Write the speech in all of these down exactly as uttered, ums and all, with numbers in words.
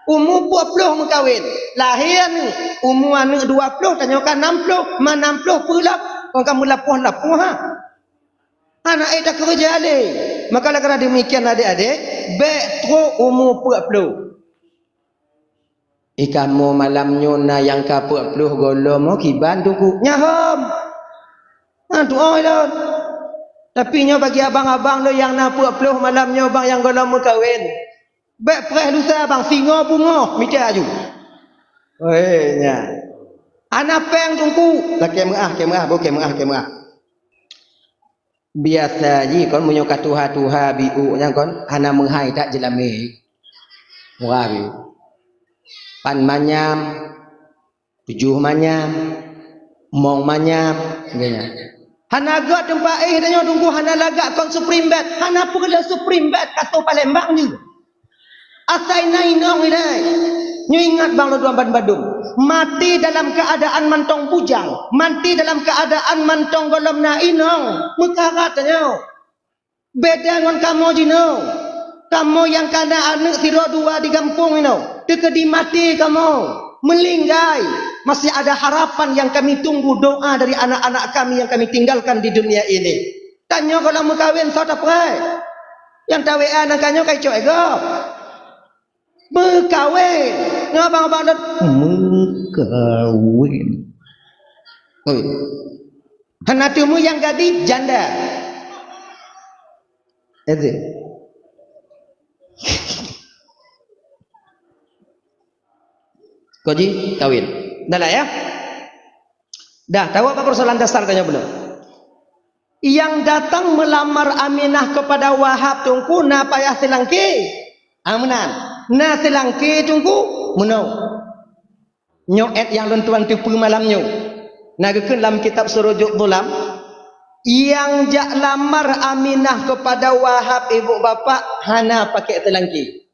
Umu peuet ploh meukawen, lahé aneuk, umu aneuk dua ploh, tanyoe ka nam ploh, ma nam ploh peue lom, kon ka meulapoh-lapoh ha. Hana ék takeureuja lé. Maka lagée deumikian adék-adék, bék trok umu peuet ploh. Ih, kamoe malam nyoe na nyang ka peuet ploh gohlom, oh, kiban Teungku. Nyan hom. Nyan tuoh lôn. Tapi nyoe bagi abang-abang lôn nyang na peuet ploh malam nyoe, bang, nyang gohlom meukawen. Bék preh lusa, bang, singoh beungoh mita aju. Weh, nyan. Hana péng Teungku. Lakée meuah, kée meuah, bukée meuah, kée meuah. Biasa jih kon meunyoe ka tuha-tuha biôk nyan kon hana meuhai that jeulamé. Murah biôk. Pan manyam, tujoh manyam, mong manyam, gitu nyan. Hana gét teumpat éh tanyoe Teungku, hana lagak kon Supreme Bed, hana peureulee Supreme Bed, kasô Palembang jih. Asai na inong ilée. Nyoe ingat bang lôn tuan bandum. Maté dalam keuadaan mantong bujang, maté dalam keuadaan mantong gohlom na inong, meukarat tanyoe. Beda ngon kamoe jinoe. Kamoe nyang ka na aneuk sidroe dua di gampông inoe, teukeudi maté kamoe, meulinggai. Masih ada harapan yang kami tunggu, doa dari anak-anak kami yang kami tinggalkan di dunia ini. Tanyoe gohlom meukawen soe tapreh? Nyang tawé a nangka nyoe ka icok égo. Meukawen. Ngon abang-abang lôn meukawen. Oi. Hana teumé nyang gadih janda. Eze. Koji kawin. Dah lah ya. Dah, tahu apa persoalan dasar tanya benar? Yang datang melamar Aminah kepada Wahab Teungku na payah seulangké. Ah, meunan. Na seulangké Teungku? Meunoe. Nyoe ayat nyang lôn tuan teupeue malam nyoe. Na geukheun lam kitab Surujud Dhulam, nyang jak lamar Aminah kepada Wahab ibu bapak hana pakai seulangké.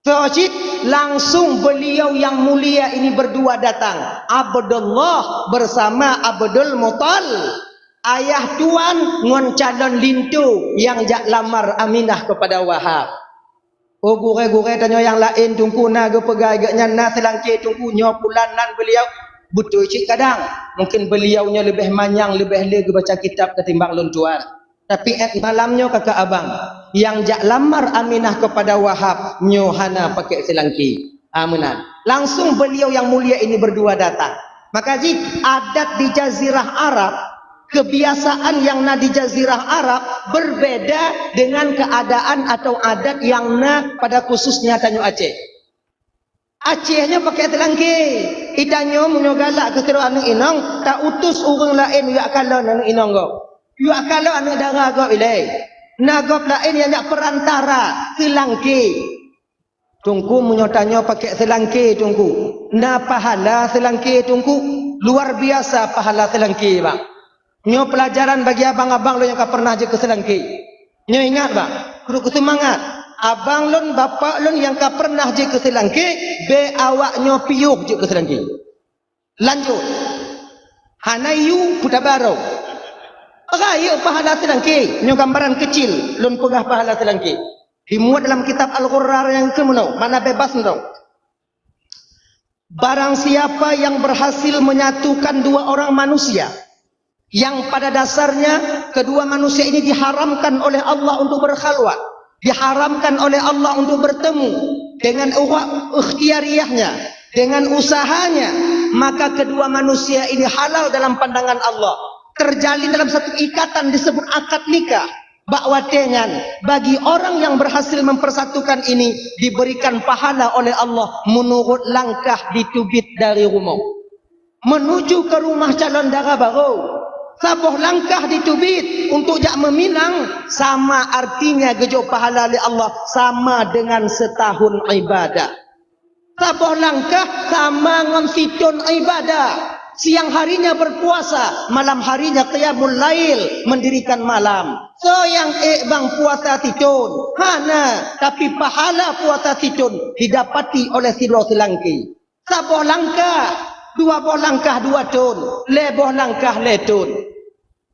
Soe cit langsung beliau yang mulia ini berdua datang, Abdullah bersama Abdul Muttalib, ayah tuan ngon calon linto nyang jak lamar Aminah kepada Wahab. Oh, gurée-gurée tanyoe nyang laén Teungku na geupeugah geuh nyan na seulangké Teungku nyoe pulan nan beliau. Beutôi cit kadang, mungkin beliau nyoe leubeh manyang, leubeh le geubaca kitab ketimbang lôn tuan. Tapi 'et malam nyoe kakak abang, nyang jak lamar Aminah kepada Wahab nyoe hana pakai seulangké. Ah, meunan. Langsung beliau yang mulia ini berdua datang. Maka jih adat di Jazirah Arab, kebiasaan yang na di Jazirah Arab berbeda dengan keadaan atau adat yang na pada khususnya tanyoe Aceh. Aceh nyoe pakai seulangké. Itanyoe meunyoe galak keu sidroe aneuk inong, ta utus ureuëng laén jak kalon aneuk inong gob. Jak kalon aneuk dara gob ilée. Na gob laén nyang jak perantara seulangké. Teungku, meunyoe tanyoe pakai seulangké Teungku, na pahala seulangké Teungku. Luar biasa pahala seulangké, bang. Nyoe peulajaran bagi abang-abang lôn nyang ka pernah jeuet keu seulangké. Nyoe ingat, bang, keuneuk keu seumangat. Abang lôn, bapak lôn nyang ka pernah jeuet keu seulangké, bék awak nyoe piôh jeuet keu seulangké. Lanjut. Hana yue peutabarô. Rayeuk pahala seulangké, nyoe gambaran keucil lôn peugah pahala seulangké. Dimuat dalam kitab Al-Ghurrar nyang keunoe, makna bebas nyoe. Barang siapa yang berhasil menyatukan dua orang manusia yang pada dasarnya kedua manusia ini diharamkan oleh Allah untuk berkhalwat, diharamkan oleh Allah untuk bertemu dengan urat ikhtiyariyahnya, dengan usahanya, maka kedua manusia ini halal dalam pandangan Allah, terjalin dalam satu ikatan disebut akad nikah. Bak watée nyan, bagi orang yang berhasil mempersatukan ini diberikan pahala oleh Allah menurut langkah diteubiet dari rumoh menuju ke rumah calon dara barô. Saboh langkah diteubiet untuk jak meuminang sama artinya geujok pahala lé Allah sama dengan setahun ibadah. Saboh langkah sama ngon sithon ibadah. Siang harinya berpuasa, malam harinya qiyamul lail, mendirikan malam. Soe nyang ék bang puasa sithon? Hana, tapi pahala puasa sithon didapati oleh sidroe seulangké. Saboh langkah, dua boh langkah dua thon, lhée boh langkah lhée thon.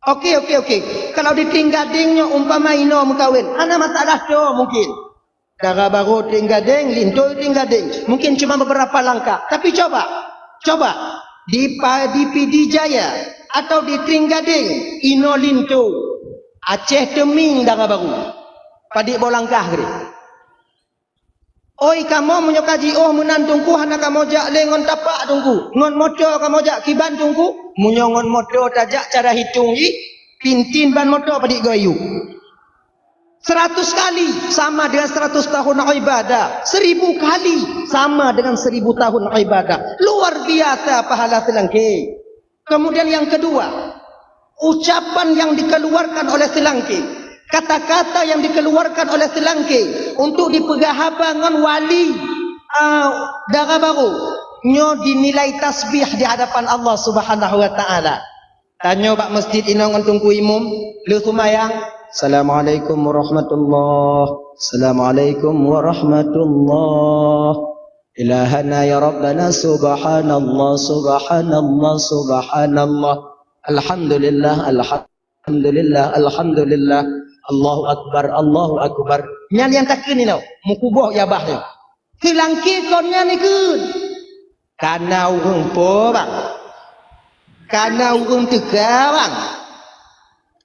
Oke, oke, oke. Kalau di Tinggadeng nyoe umpama inoe meukawen, hana masalah, thon mungkin. Dara Barô Trienggadeng, linto Trienggadeng. Mungkin cuma beberapa langkah. Tapi coba, coba di Pa-, di Pidie Jaya atau di Trienggadeng, inoe linto. Aceh Teumieng Dara Barô. Padit boh langkah keudeh. Oi, kamoe meunyoe ka jiôh meunan Teungku, hana kamoe jak lé ngon tapak Teungku. Ngon moto kamoe jak kiban Teungku. Meunyoe ngon moto tajak cara hitong jih, pintin ban moto padit goe yue. Seratus kali sama dengan seratus tahun ibadah. Seribu kali sama dengan seribu tahun ibadah. Luar biasa pahala seulangké. Kemudian yang kedua, ucapan yang dikeluarkan oleh seulangké, kata-kata yang dikeluarkan oleh seulangké untuk dipeugah haba ngon wali, ah, Dara Barô, nyoe dinilai tasbih di hadapan Allah Subhanahu wa Taala. Tanyoe bak masjid inoe ngon Teungku Imum, lheueh seumayang, "Assalamualaikum warahmatullah. Assalamualaikum warahmatullah. Ilahana ya Rabbana, subhanallah, subhanallah, subhanallah. Alhamdulillah, alhamdulillah, alhamdulillah. Allahu akbar, Allahu akbar." Nyan nyang takheun inoe, meukuboh i babah nyoe. Seulangké kon nyan ikheun. Kana ureuëng po, bang? Kana ureuëng teuka, bang?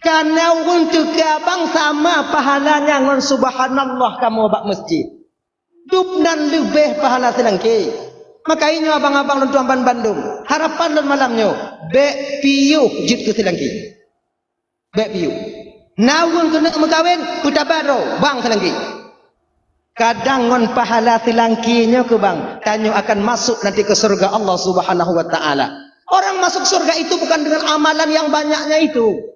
Kana ureuëng teuka, bang, sama pahalanya ngon subhanallah kamoe bak masjid. Dub nan leubeh pahala seulangké. Maka inyoe abang-abang lôn tuan ban bandum, harapan lôn malam nyoe, bék piôh jeuet keu seulangké. Bék piôh. Na ureuëng keuneuk meukawen, peutaba droe, bang seulangké. Kadang ngon pahala seulangké nyoe keu bang, tanyoe akan masuk nanti ke syurga Allah Subhanahu wa Taala. Orang masuk surga itu bukan dengan amalan yang banyaknya itu.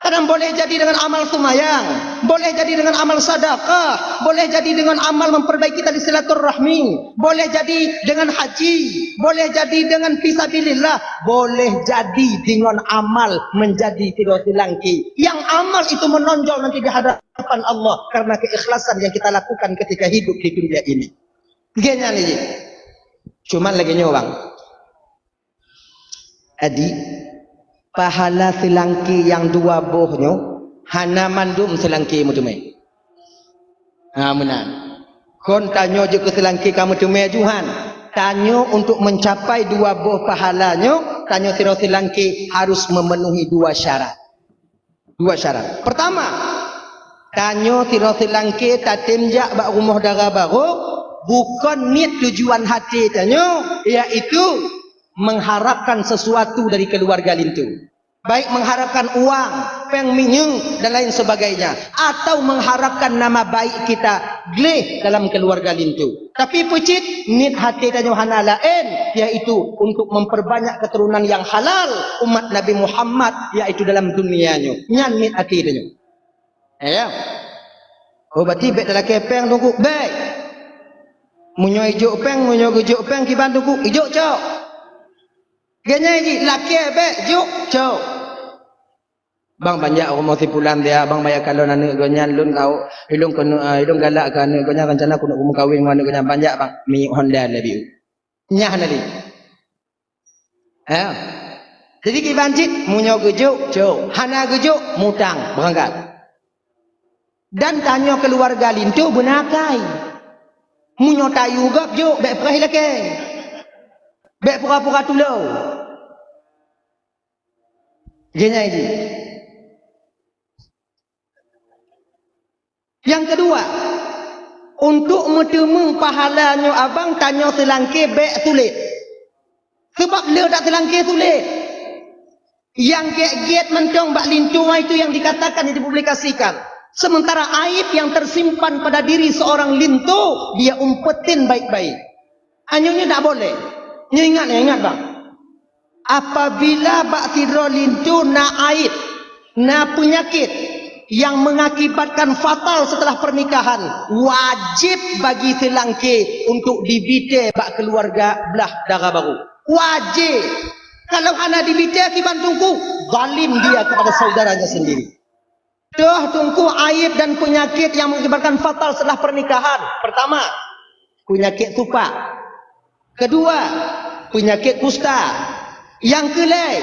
Kadang boleh jadi dengan amal seumayang, boleh jadi dengan amal sedekah, boleh jadi dengan amal memperbaiki tali silaturahmi, boleh jadi dengan haji, boleh jadi dengan fisabilillah, boleh jadi dengan amal menjadi sidroe seulangké. Yang amal itu menonjol nanti di hadapan Allah karena keikhlasan yang kita lakukan ketika hidup di dunia ini. Geuh nyan lé. Cuman lagée nyoe, bang. Jadi, pahala seulangké nyang dua boh nyoe hana mandum seulangké meuteumé. Ha, meunan. Kon tanyoe jeuet keu seulangké ka meuteumé juhan. Tanyoe untuk mencapai dua boh pahala nyoe, tanyoe sidroe seulangké harus memenuhi dua syarat. Dua syarat. Pertama, tanyoe sidroe seulangké tatem jak bak rumoh dara barô, bukon niet tujuan haté tanyoe, yaitu mengharapkan sesuatu dari keluarga linto. Baik mengharapkan uang, péng minyeuk, dan lain sebagainya, atau mengharapkan nama baik kita gleh dalam keluarga linto. Tapi peucit niet haté tanyoe hana laén, yaitu untuk memperbanyak keturunan yang halal umat Nabi Muhammad, yaitu dalam dunia nyoe. Nyan niet haté tanyoe. Ya. Oh, berarti bék talakée péng Teungku, bék. Meunyoe ijok péng, meunyoe geujok péng kiban Teungku, ijok cok. Geuh nyan jih, lakée bék, jok cok. Bang, banjak rumoh si pulan dia, bang, baya kalon aneuëk geuh nyan, lôn kau, ilôn keuneuk, ah, ilôn galak keu aneuëk geuh nyan, rencana keuneuk meukawen ngon aneuëk geuh nyan, banjak, bang, minyeuk Honda lé biu. Nyan hana lé. Ya. Jadi kiban cit, meunyoe geujok, jok. Hana geujok, mutang, beurangkat. Dan tanyoe keuluwarga linto beuna akai. Meunyoe tayue gob jok, bék peurah ilakée. Bék pura-pura tulông. Geuh nyan jih. Nyang keudua, untuk meuteumeung pahala nyoe abang, tanyoe seulangké bék sulet. Sabab le that seulangké sulet. Nyang gét-gét mantong bak linto itu yang dikatakan, yang dipublikasikan. Sementara aib yang tersimpan pada diri seorang linto, dia umpetin baik-baik. Anyoe nyoe dak boleh. Nyoe ingat, nyoe ingat, bang. Apabila bak sidroe linto na aib, na peunyakét yang mengakibatkan fatal setelah pernikahan, wajib bagi seulangké untuk dibitée bak keuluwarga blah dara barô. Wajib. Kalau hana dibitée kiban teungku, zalim dia kepada saudaranya sendiri. Toh teungku aib dan peunyakét nyang mengakibatkan fatal setelah pernikahan. Pertama, peunyakét supak. Kedua, peunyakét kusta. Nyang keulhèe,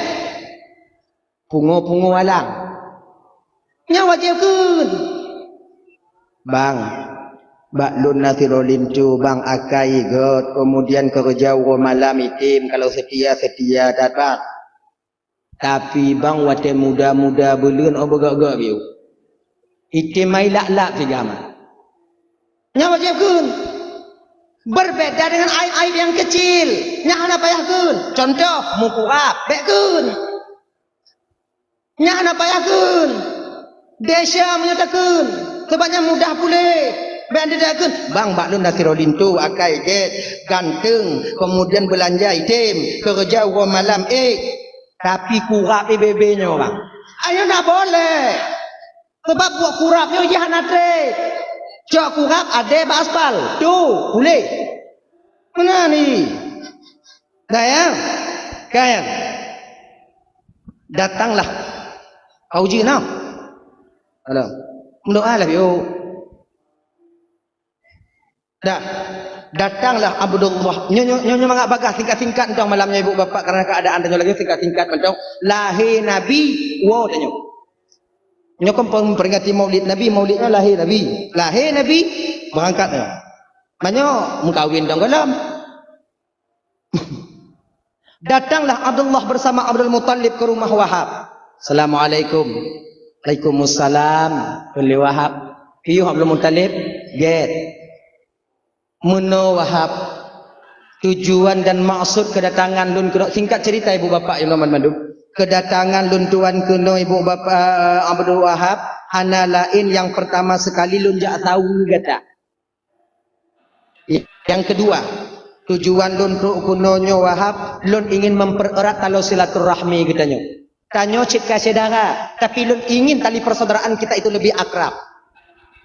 pungo-pungo alang. Nyan wajéb kheun. Bang, Bak lôn na sidroe linto bang akai gét, keumudian keureuja uroe malam item kalau seutia-seutia that bang. Tapi bang watée muda-muda buleuen oh beugét-gét biôh. Item mai lak-lak siga ma. Nyan wajéb kheun. Berbeda dengan aib-aib nyang keucil. Nyan hana payah kheun. Cuntoh, meukurab, bék kheun. Nyan hana payah kheun. Desya meunyoe takheun. Sabab nyan mudah puléh. Bék takheun, "Bang, bak lôn na sidroe linto, akai gét, ganteng, keumudian beulanja item, keureuja uroe malam ék, tapi kurab ié bebe nyoe, bang." Ayo na boleh. Sabab buet kurab nyoe jih hana treb. Cok kurab adé bak aspal. Tu, puléh. Meunan ni. Dah ya? Kan? Datanglah. Kau uji nah. Halo. Meudoa lah, yo. Dah. Datanglah Abdullah. Nyoe, nyoe, nyoe, nyoe mangat bagah singkat-singkat mantong malam nyoe ibu bapak, karena keadaan tanyoe lagi singkat-singkat mantong. Lahé Nabi, woe tanyoe. Nyoe kan pem-, peringati Maulid Nabi, Maulid nyoe lahé Nabi. Lahé Nabi, berangkat nyoe. Manyoe meukawen dong golam. Datanglah Abdullah bersama Abdul Muttalib ke rumah Wahab. "Assalamualaikum." "Waalaikumsalam." Kheun lé Wahab. "Piôh Abdul Muttalib?" "Gét." "Meunoe Wahab, tujuan dan maksud kedatangan lôn keunoe," singkat cerita ibu bapak nyang banmandum. "Kedatangan lôn tuan keunoe ibu bapak, eh, Abdul Wahab, hana laén nyang pertama sekali lôn jak saweue gata. Yang kedua, tujuan lôn trok keunoe nyoe Wahab, lôn ingin mempererat taloe silaturahmi geutanyoe. Tanyoe cit ka syedara, tapi lôn ingin tali persaudaraan kita itu lebih akrab."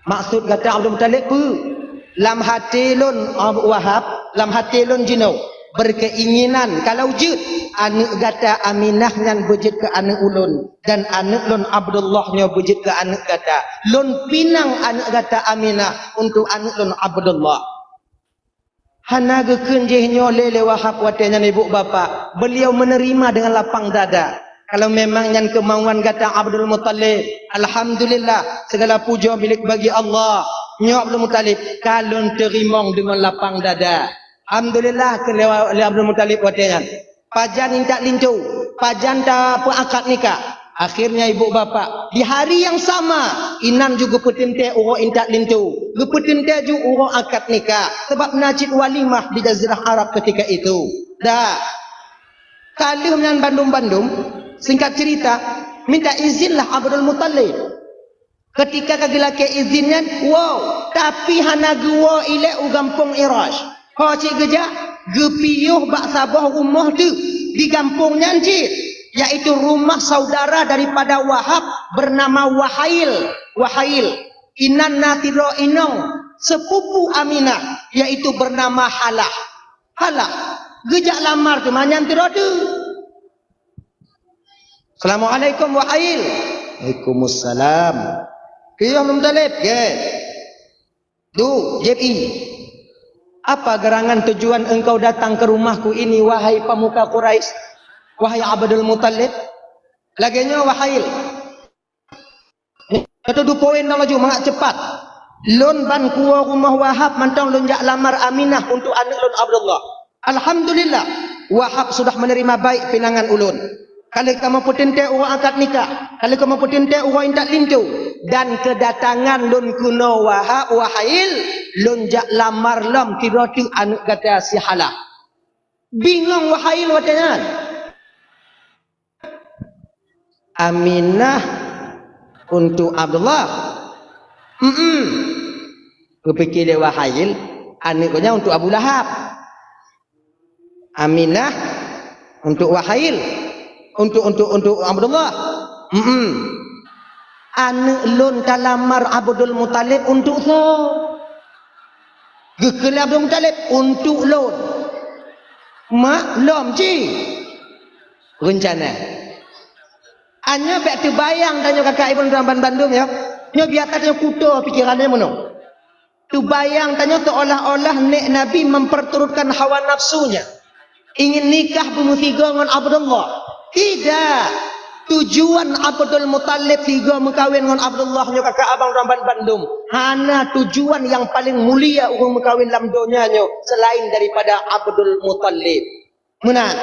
"Maksud gata Abdul Muttalib peue?" "Lam até lôn, Abu Wahab, lam até lôn jinoe berkeinginan kalau jeuet aneuëk gata Aminah nyan beujeuet keu aneuëk ulôn, dan aneuëk lôn Abdullah nyoe beujeuet keu aneuëk gata. Lôn pinang aneuëk gata Aminah untuk aneuëk lôn Abdullah." Hana geukheun jih nyoe lé, lé Wahab watée nyan ibu bapak. Beliau menerima dengan lapang dada. "Kalau memang nyan keumauan gata Abdul Muttalib, alhamdulillah, segala puja milik bagi Allah." Nyoe Abdul Muttalib, "Ka lôn teurimong deungon lapang dada." Alhamdulillah, kheun lé, lé Abdul Muttalib watée nyan. Pajan intat linto, pajan tapeuakad nikah. Akhirnya ibu bapak, di hari yang sama, inan ju geupeuteuntée uroe intat linto, geupeuteuntée ju uroe akad nikah, sabab na cit walimah di Jazirah Arab ketika itu. Dah, ka lheueh nyan bandum-bandum, singkat cerita, minta izinlah Abdul Muttalib. Ketika ka geulakée izin nyan, woe, tapi hana geuwoe ilée u gampông Irash. Ho cit geujak, geupiôh bak saboh rumoh teuk di gampông nyan cit, yaitu rumah saudara daripada Wahab bernama Wahail. Wahail, inan na sidroe inong sepupu Aminah, yaitu bernama Halah. Halah, geujak lamar teuma nyan sidroe teuk. "Assalamualaikum, Wahail." "Waalaikumsalam." "Piôh Abdul Muttalib?" "Gét." "Du, jieb ié." "Apa gerangan tujuan engkau datang ke rumahku ini, wahai pemuka Quraisy, wahai Abdul Muttalib?" "Lagée nyoe, Wahail." Nyoe teuduek poin dong laju mangat cepat. "Lôn ban kuwoe rumoh Wahab mantong lôn jak lamar Aminah untuk aneuëk lôn Abdullah. Alhamdulillah, Wahab sudah menerima baik pinangan ulôn. Ka lheueh kamoe peuteuntée uroe akad nikah, ka lheueh kamoe peuteuntée uroe intat linto, dan keudatangan lôn keunoe Wahab, Wahail, lôn jak lamar lom sidroe teuk aneuëk gata si Halah." Bingong Wahail watée nyan. "Aminah untuk Abdullah?" "Mm-mm." Geupike lé Wahail, aneuëk geuh nyan untuk Abu Lahab. "Aminah untuk Wahail, untuk, untuk, untuk Abdullah?" "Mm-mm." "Aneuëk lôn talamar Abdul Muttalib untuk soe?" Geukheun lé Abdul Muttalib, "Untuk lôn." "Mak, lom cit." Reuncana. Nyoe bék teubayang tanyoe kakak ibu dan bandum ya. Nyoe biasa tanyoe kuto pikiran nyoe meunoe. Teubayang tanyoe seolah-olah nek Nabi memperturutkan hawa nafsunya, ingin nikah beumeusigoe ngon Abdullah. Tidak. Tujuan Abdul Muthalib sigoe meukawen ngon Abdullah nyoe, kakak abang droe ban-, bandum, hana tujuan nyang paleng mulia ureuëng meukawen lam donya nyoe selain daripada Abdul Muthalib. Meunan.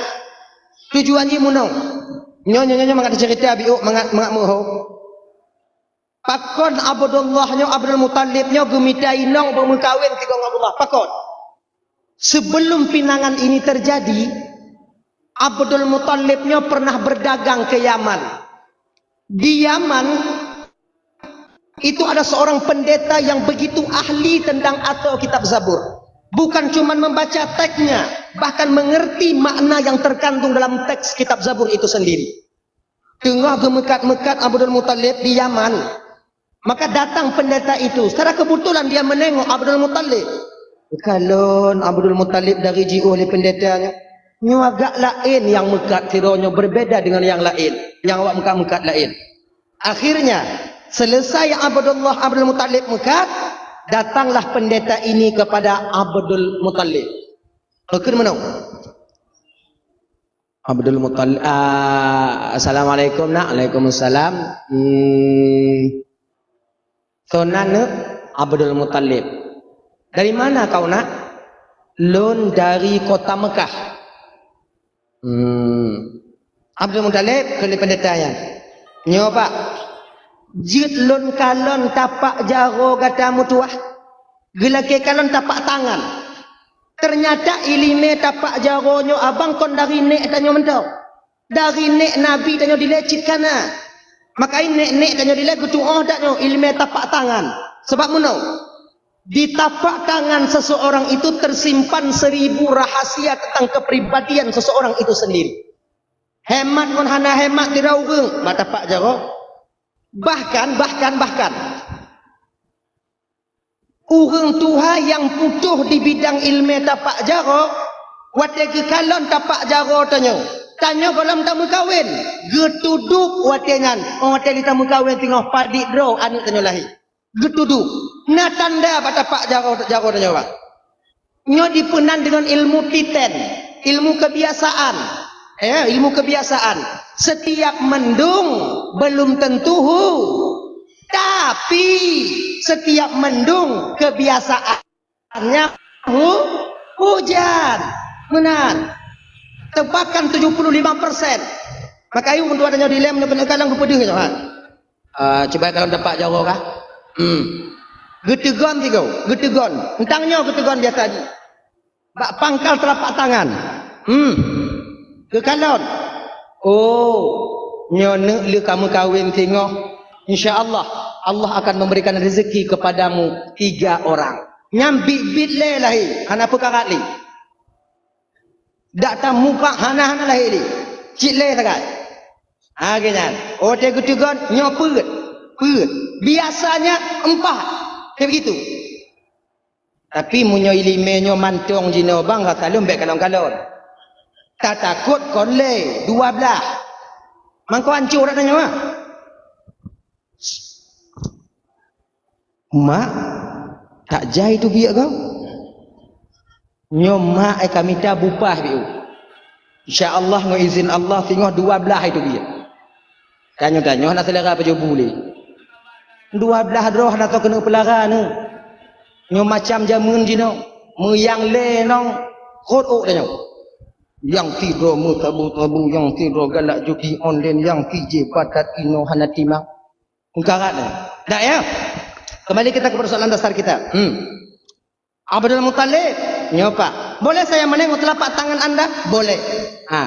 Tujuan jih meunoe. Nyoe, nyoe, nyoe, nyoe mangat cerita biôk, mangat, mangat meuho. Pakon Abdullah nyoe, Abdul Muthalib nyoe geumita inong beumeukawen sigoe ngon Abdullah? Pakon? Sebelum pinangan ini terjadi, Abdul Muthalib nyoe pernah berdagang ke Yaman. Di Yaman, itu ada seorang pendeta yang begitu ahli tentang atau kitab Zabur. Bukan cuma membaca teksnya, bahkan mengerti makna yang terkandung dalam teks kitab Zabur itu sendiri. Teungoh geumeukat-meukat Abdul Muthalib di Yaman, maka datang pendeta itu. Secara kebetulan dia menengok Abdul Muthalib. Kalon Abdul Muthalib dari jiôh lé pendeta nyoe, nyoe agak laén nyang meukat sidroe nyoe, berbeda dengan yang laén, nyang awak meukat-meukat laén. Akhirnya, selesai Abdullah Abdul Muthalib meukat, datanglah pendeta ini kepada Abdul Muthalib. Pakon meunoe? Abdul Muthalib, ah, "Assalamualaikum, Nak." "Waalaikumsalam." "Hmm, soe nan neuk?" "Abdul Muthalib." "Dari mana kau, Nak?" "Lôn dari kota Mekah." "Hmm." "Abdul Muthalib," kheun lé pendeta nyan, "nyoe, Pak, jeuet lôn kalon tapak jaroe gata meutuwah, geulakée kalon tapak tangan." Ternyata iéleumé tapak jaroe nyoe abang kon dari nék tanyoe mantong. Dari nék Nabi tanyoe dilée cit ka na. Maka nék-nék tanyoe dilée geutuoh that nyoe iéleumé tapak tangan. Sebab meunoe, di tapak tangan seseorang itu tersimpan seribu rahasia tentang kepribadian seseorang itu sendiri. Hemat ngon hana hemat sidroe ureuëng bak tapak jaroe. Bahkan, bahkan, bahkan, ureuëng tuha nyang putôh di bidang iéleumé tapak jaroe, watée geukalon tapak jaroe tanyoe, tanyoe gohlom tameukawen, geutudôk watée nyan, watée lé tameukawen singoh padit droe aneuëk tanyoe lahé. Geutudôk. Na tanda bak tapak jaroe, jaroe tanyoe, Pak. Nyoe dipeunan deungon ilmu titen, ilmu kebiasaan. Eh, ilmu kebiasaan. Setiap mendung belum tentu hu-, tapi setiap mendung kebiasaannya hu-, hujan. Meunan. Tebakan tujuh puluh lima persen. Maka ayue meutuah tanyoe dilem nyoe keuneuk kalon geupeudeuh nyoe, ha. Ah, cuba kalon tapak jaroe kah? Hmm. Geuteugon sigoe, geuteugon. Entang nyoe geuteugon biasa jih. Bak pangkal telapak tangan. Hmm. Geukalon. Oh, nyoe neuk lé ka meukawen singoh. Insya Allah, Allah akan memberikan rezeki kepadamu tiga orang. Nyan biet-biet lé lahé, hana peukarat lé. Dak tamupak hana-hana lahé lé. Cit lé sagai. Ha, geuh nyan. Oh, watée geuteugon, nyoe peuet. Peuet. Biasanya empat. Kayak begitu. Tapi meunyoe iéleumé nyoe mantong jinoe bang, ka kalon bék kalon-kalon. Tatakot kon lé, dua blah. Mangko ancô dak tanyoe, ha? Mak, tak jai teubiet kah? Nyoe mak, eh, ka mita bupah biôh. Insya Allah, ngon izin Allah, singoh dua blah teubiet. Tanyoe-tanyoe hana seulera pajoh bu lé. Dua blah droe hana soe keuneuk peulara nyoe. Nyoe macam jameun jinoe, meuyang lé nong rhot ôk tanyoe. Nyang sidroe meusabu-sabu, nyang sidroe galak judi online, nyang sidroe batat inoe hana timang. Meukarat nyoe. Dak ya? Kembali kita ke persoalan dasar kita. Hmm. Abdul Muthalib, nyoe Pak. Boleh saya menengok telapak tangan anda? Boleh. Ha.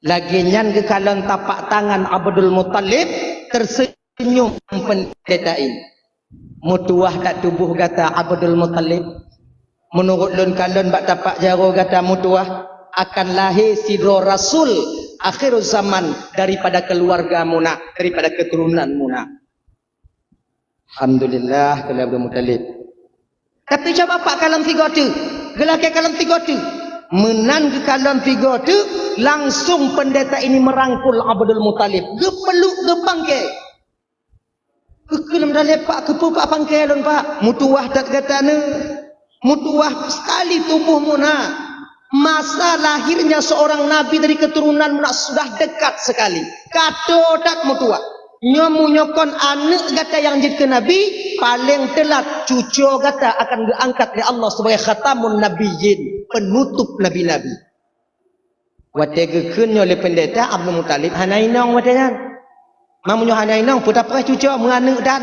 Lagée nyan geukalon tapak tangan Abdul Muthalib, tersenyum pendeta ini. Meutuwah that tuboh gata Abdul Muthalib. Meunurot lôn kalon bak tapak jaroe gata meutuwah, akan lahé sidroe rasul akhir zaman daripada keluarga muna, daripada keturunan muna. Alhamdulillah, kheun lé Abdul Muthalib. Tapi cuba Pak kalon sigoe teuk, geulakée kalon sigoe teuk. Meunan geukalon sigoe teuk, langsung pendeta ini merangkul Abdul Muthalib. Geupeluk, geupangke. Keukeuleuh meudaléh, "Pak, keupeue Pak pangke lôn, Pak?" "Meutuwah that gata nyoe. Meutuwah sekali tuboh muna." Masa lahirnya seorang nabi dari keturunan Muhammad sudah dekat sekali. Ka toe that meutuah. Nyoe meunyoe kon aneuk gata nyang jeuet keu nabi, paleng teulat cucoe gata akan geuangkat lé Allah sebagai khatamun nabiyyin, penutup nabi-nabi. Watée geukheun nyoe lé peundeta, Abdul Muthalib hana inong watée nyan. Ma meunyoe hana inong, peue tapreh cucoe meuaneuk dan.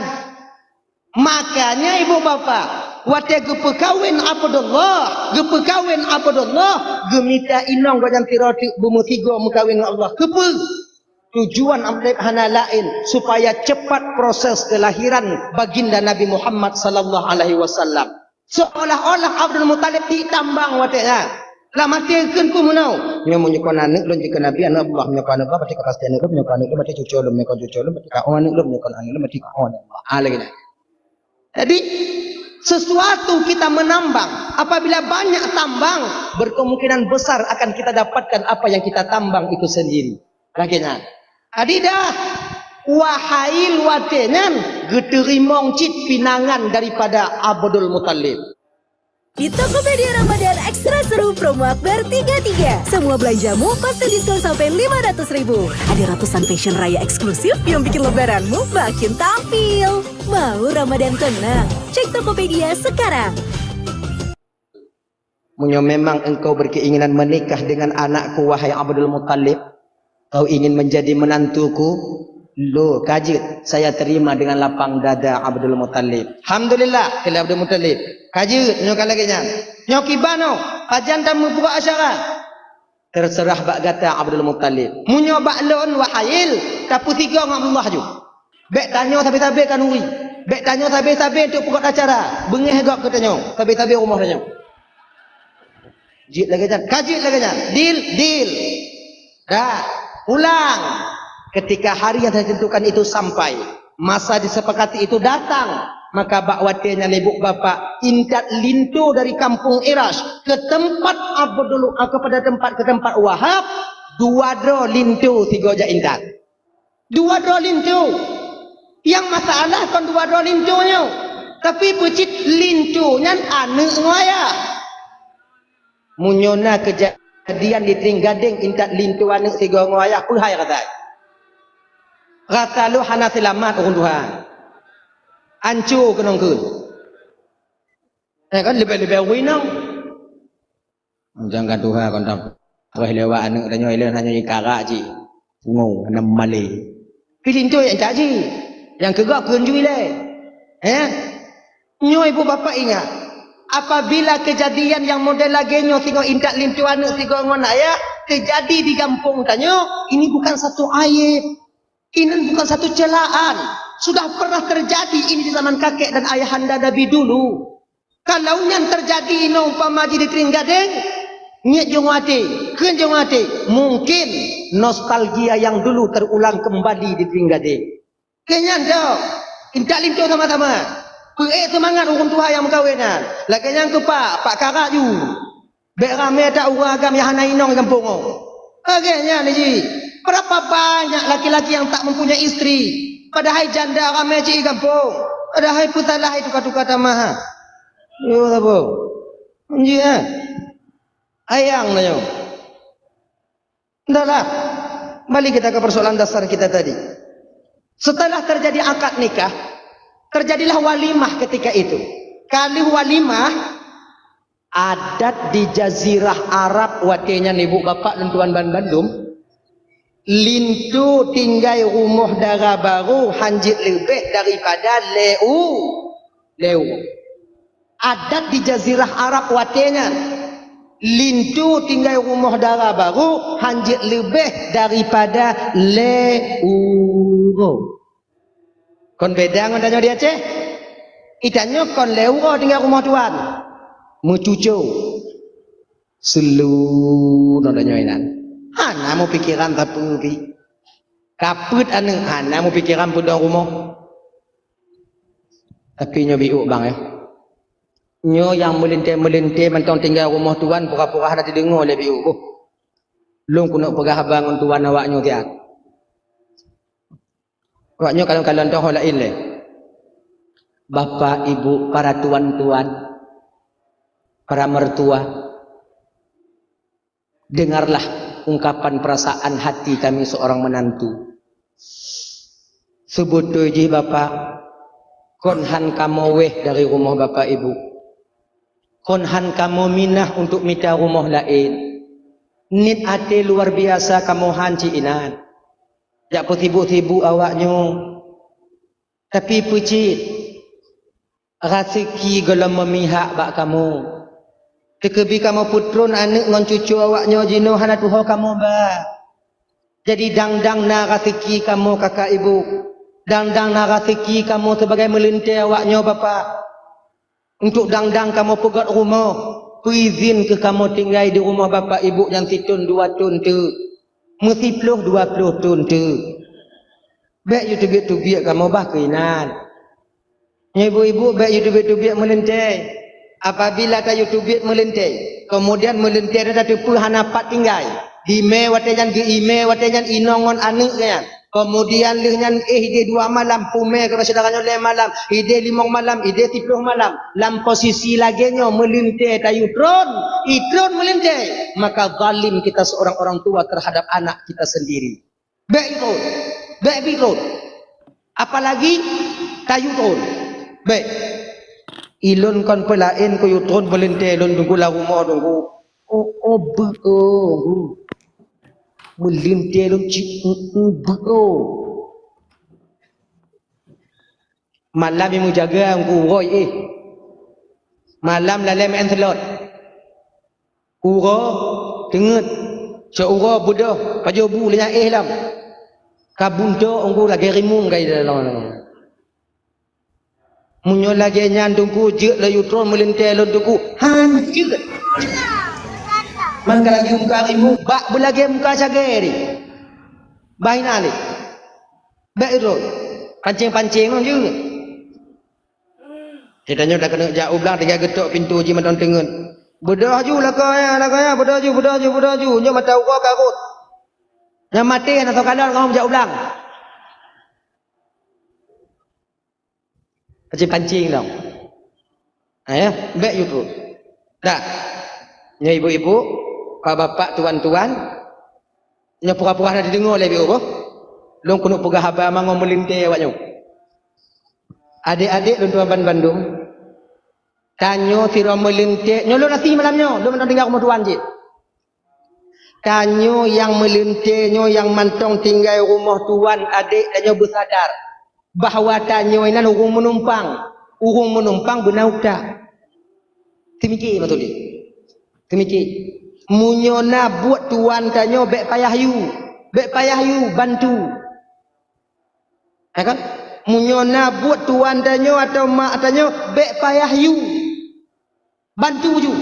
Makanya ibu bapak, watée geupeukawen Abdullah, geupeukawen Abdullah, geumita inong gobnyan sidroe teuk beumeusigoe meukawen ngon Abdullah. Keupeue? Tujuan Abdullah hana laén, supaya cepat proses kelahiran baginda Nabi Muhammad sallallahu alaihi wasallam. Seolah-olah Abdul Muthalib di tambang watée nyan. Lam até kheun peue meunoe? Nyoe meunyoe kon aneuk lôn jeuet keu nabi, aneuk Abdullah, meunyoe kon aneuk Abdullah, berarti ka pasti aneuk lôn, meunyoe kon aneuk lôn, berarti cucoe lôn, meunyoe kon cucoe lôn, berarti ka aneuk lôn, berarti ka aneuk Abdullah. Ah, lagée nyan. Jadi, sesuatu kita menambang, apabila banyak tambang, berkemungkinan besar akan kita dapatkan apa yang kita tambang itu sendiri. Lagée nyan. Jadi dah, Wahail watée nyan geuteurimong cit pinangan daripada Abdul Muthalib. Di Tokopedia Ramadan Extra Seru Promo Akbar tiga tiga. Semua belanjamu pasti diskon sampai lima ratus ribu. Ada ratusan fashion raya eksklusif yang bikin lebaranmu makin tampil. Mau Ramadan tenang? Cek Tokopedia sekarang. Meunyoe memang engkau berkeinginan menikah dengan anakku, wahai Abdul Muthalib, kau ingin menjadi menantuku? Lo, ka jeuet, saya terima dengan lapang dada, Abdul Muthalib. Alhamdulillah, kheun lé Abdul Muthalib. Ka jeuet, nyoe ka lagée nyan. Nyoe kiban nyoe, pajan tameupeubuet acara? Terserah bak gata, Abdul Muthalib. Meunyoe bak lôn, Wahail, tapeusigoe ngon Abdullah ju. Bék tanyoe sabe-sabe khanuri. Bék tanyoe sabe-sabe untuk peugét acara. Beungéh gob keu tanyoe, sabe-sabe rumoh tanyoe. Jeuet lagée nyan. Ka jeuet lagée nyan. Deal, deal. Dah. Pulang. Ketika hari yang ditentukan itu sampai, masa disepakati itu datang, maka bak watée nyan ibu bapak intat linto dari kampung Irash ke tempat Abdul, ah, kepada tempat, ke tempat Wahab, dua droe linto sigoe jak intat. Dua droe linto. Nyang masalah kon dua droe linto nyoe, tapi peucit linto nyan aneuk ngon ayah. Meunyoe na keujadian di Trienggadeng intat linto aneuk sigoe ngon ayah, peue hai rasai? Rasa lôn hana seulamat ureuëng tuha. Anco keunong kheun. Eh, kan leubeh-leubeh ureuëng inong. Jangan tuha kon tapreh lewat aneuk tanyoe ilée hana nyoe karak cit. Pungo hana malée. Pi linto nyang cak jih. Nyang keugok kheun ju ilée. Eh? Nyoe ibu bapak ingat, apabila kejadian yang model lagée nyoe singoh intat linto aneuk sigoe ngon ayah terjadi di gampông tanyoe, ini bukan satu aib. Ini bukan satu celaan. Sudah pernah terjadi ini di zaman kakek dan ayahanda Nabi dulu. Kalau nyan terjadi inoe umpama jih di Trienggadeng, ngiet jong até, kheun jong até, mungkin nostalgia yang dulu terulang kembali di Trienggadeng. Keu nyan dok, intat linto sama-sama. Peuék seumangat ureuëng tuha nyang meukawen nyan. Lagée nyan keu pak, pak karak ju. Bék ramé that ureuëng agam nyang hana inong di gampông nyoe. Lagée nyan jih. Berapa banyak laki-laki yang tak mempunyai istri, padahai janda ramé cit di gampông. Padahai peusalah itu ka tuka tamah. Yo, saboh. Jih, eh. Ayang na nyoe. Entahlah, balik kita ke persoalan dasar kita tadi. Setelah terjadi akad nikah, terjadilah walimah ketika itu. Ka lheueh walimah, adat di jazirah Arab watée nyan ibu bapak lôn tuan ban bandum, linto tinggai rumoh dara barô hanjeuet leubeh daripada lé u-, lé u-. Adat di jazirah Arab watée nyan, linto tinggai rumoh dara barô hanjeuet leubeh daripada lé uroe. Kon beda ngon tanyoe di Aceh. Di tanyoe kon lé uroe tinggai rumoh tuan, meucuco. Seuleu ngon tanyoe inan. Hana meupikeran sapeue pi. Ka peuet aneuk, hana meupikeran peudong rumoh. Tapi nyoe biôk bang, eh. Nyoe nyang meulintée-meulintée mantong tinggai rumoh tuan, pura-pura hana teudeungoe lé biôk boh. Lôn keuneuk peugah haba ngon tuan awak nyoe siat. Awak nyoe kalon-kalon toh laén lé. Bapak, ibu, para tuan-tuan, para mertua. Dengarlah ungkapan perasaan hati kami seorang menantu. Seubeutôi jih Bapak, kon han kamoe wéh dari rumoh Bapak Ibu. Kon han kamoe minah untuk mita rumoh laén. Niet até luar biasa kamoe han cit inan. Jak peusibuk-sibuk awaknyoe. Tapi peucit, raseuki gohlom meumihak bak kamoe. Teukeubi kamoe peutron aneuëk ngon cucoe awaknyoe jinoe hana tuho kamoe ba. Jadi dang-dang na raseuki kamoe kakak ibu, dang-dang na raseuki kamoe sibagai meulintée awaknyoe bapak. Untuk dang-dang kamoe peugét rumoh, peuizin keu kamoe tinggai di rumoh bapak ibu nyan sithon dua thon teuk, meusiploh dua ploh thon teuk. Bék yue teubiet-teubiet kamoe bah keuinan. Nyoe ibu-ibu bék yue teubiet-teubiet meulintée. Apabila tayue teubiet meulintée, kemudian meulintée teuh tateupeue hana pat tinggai. Di mé watée nyan geu-imé watée nyan inong ngon aneuëk geuh nyan. Kemudian lheueh nyan éh idéh dua malam, pumé keu syedara nyoe lhée malam, idéh limong malam, idéh siploh malam. Lam posisi lagée nyoe meulintée tayue tron, itron meulintée, maka zalim kita seorang orang tua terhadap anak kita sendiri. Bék itron, bék itron. Apalagi tayue tron. Bék. Ilôn kon peulaén keu yue tron meulintée lôn teungku lam rumoh teungku. Oh, oh, beu, oh. Meulintée lôn cit, mm, mm, beu, oh. Malam nyang meujaga teungku uroe éh. Malam lalée meu'en seulot. Uroe teungeut, cok uroe beudôh, pajoh bu lé nyan éh lom. Ka buntok teungku lagée rimueng ka idalom. Meunyoe lagée nyan teungku jeuet laju tron meulintée lôn teungku, han jeuet. Man ka lagée muka rimueng, bak beulagée muka cagée deh. Bah inan deh. Bék rhot. Pancéng-pancéng lom jeuet. Tanyoe dak keuneuk jak u blang tinggai geutok pintoe jih mantong teungeut. Beudôh ju lakoe nyan, lakoe nyan, beudôh ju, beudôh ju, beudôh ju. Nyoe mata uroe ka rhot. Nyang maté hana soe kalon ngon jak u blang. Pancéng-pancéng dong. Ayah, bék yue tron. Dah. Nyoe ibu-ibu, bapak-bapak, tuan-tuan, nyoe pura-pura hana jideungoe lé ibu-ibu. Lôn keuneuk peugah haba mangat meulintée awaknyoe. Adék-adék lôn tuan ban bandum, tanyoe sidroe meulintée, nyoe lôn asie malam nyoe, lôn mantong tinggai rumoh tuan cit. Tanyoe nyang meulintée nyoe nyang mantong tinggai rumoh tuan adék, tanyoe beusadar bahwa tanyoe inan ureuëng meunumpang, ureuëng meunumpang beuna utak. Teumiki beutôi deh. Teumiki. Meunyoe na buet tuan tanyoe bék payah yue, bék payah yue bantu. Ya kan? Meunyoe na buet tuan tanyoe atawa mak tanyoe, bék payah yue. Bantu ju.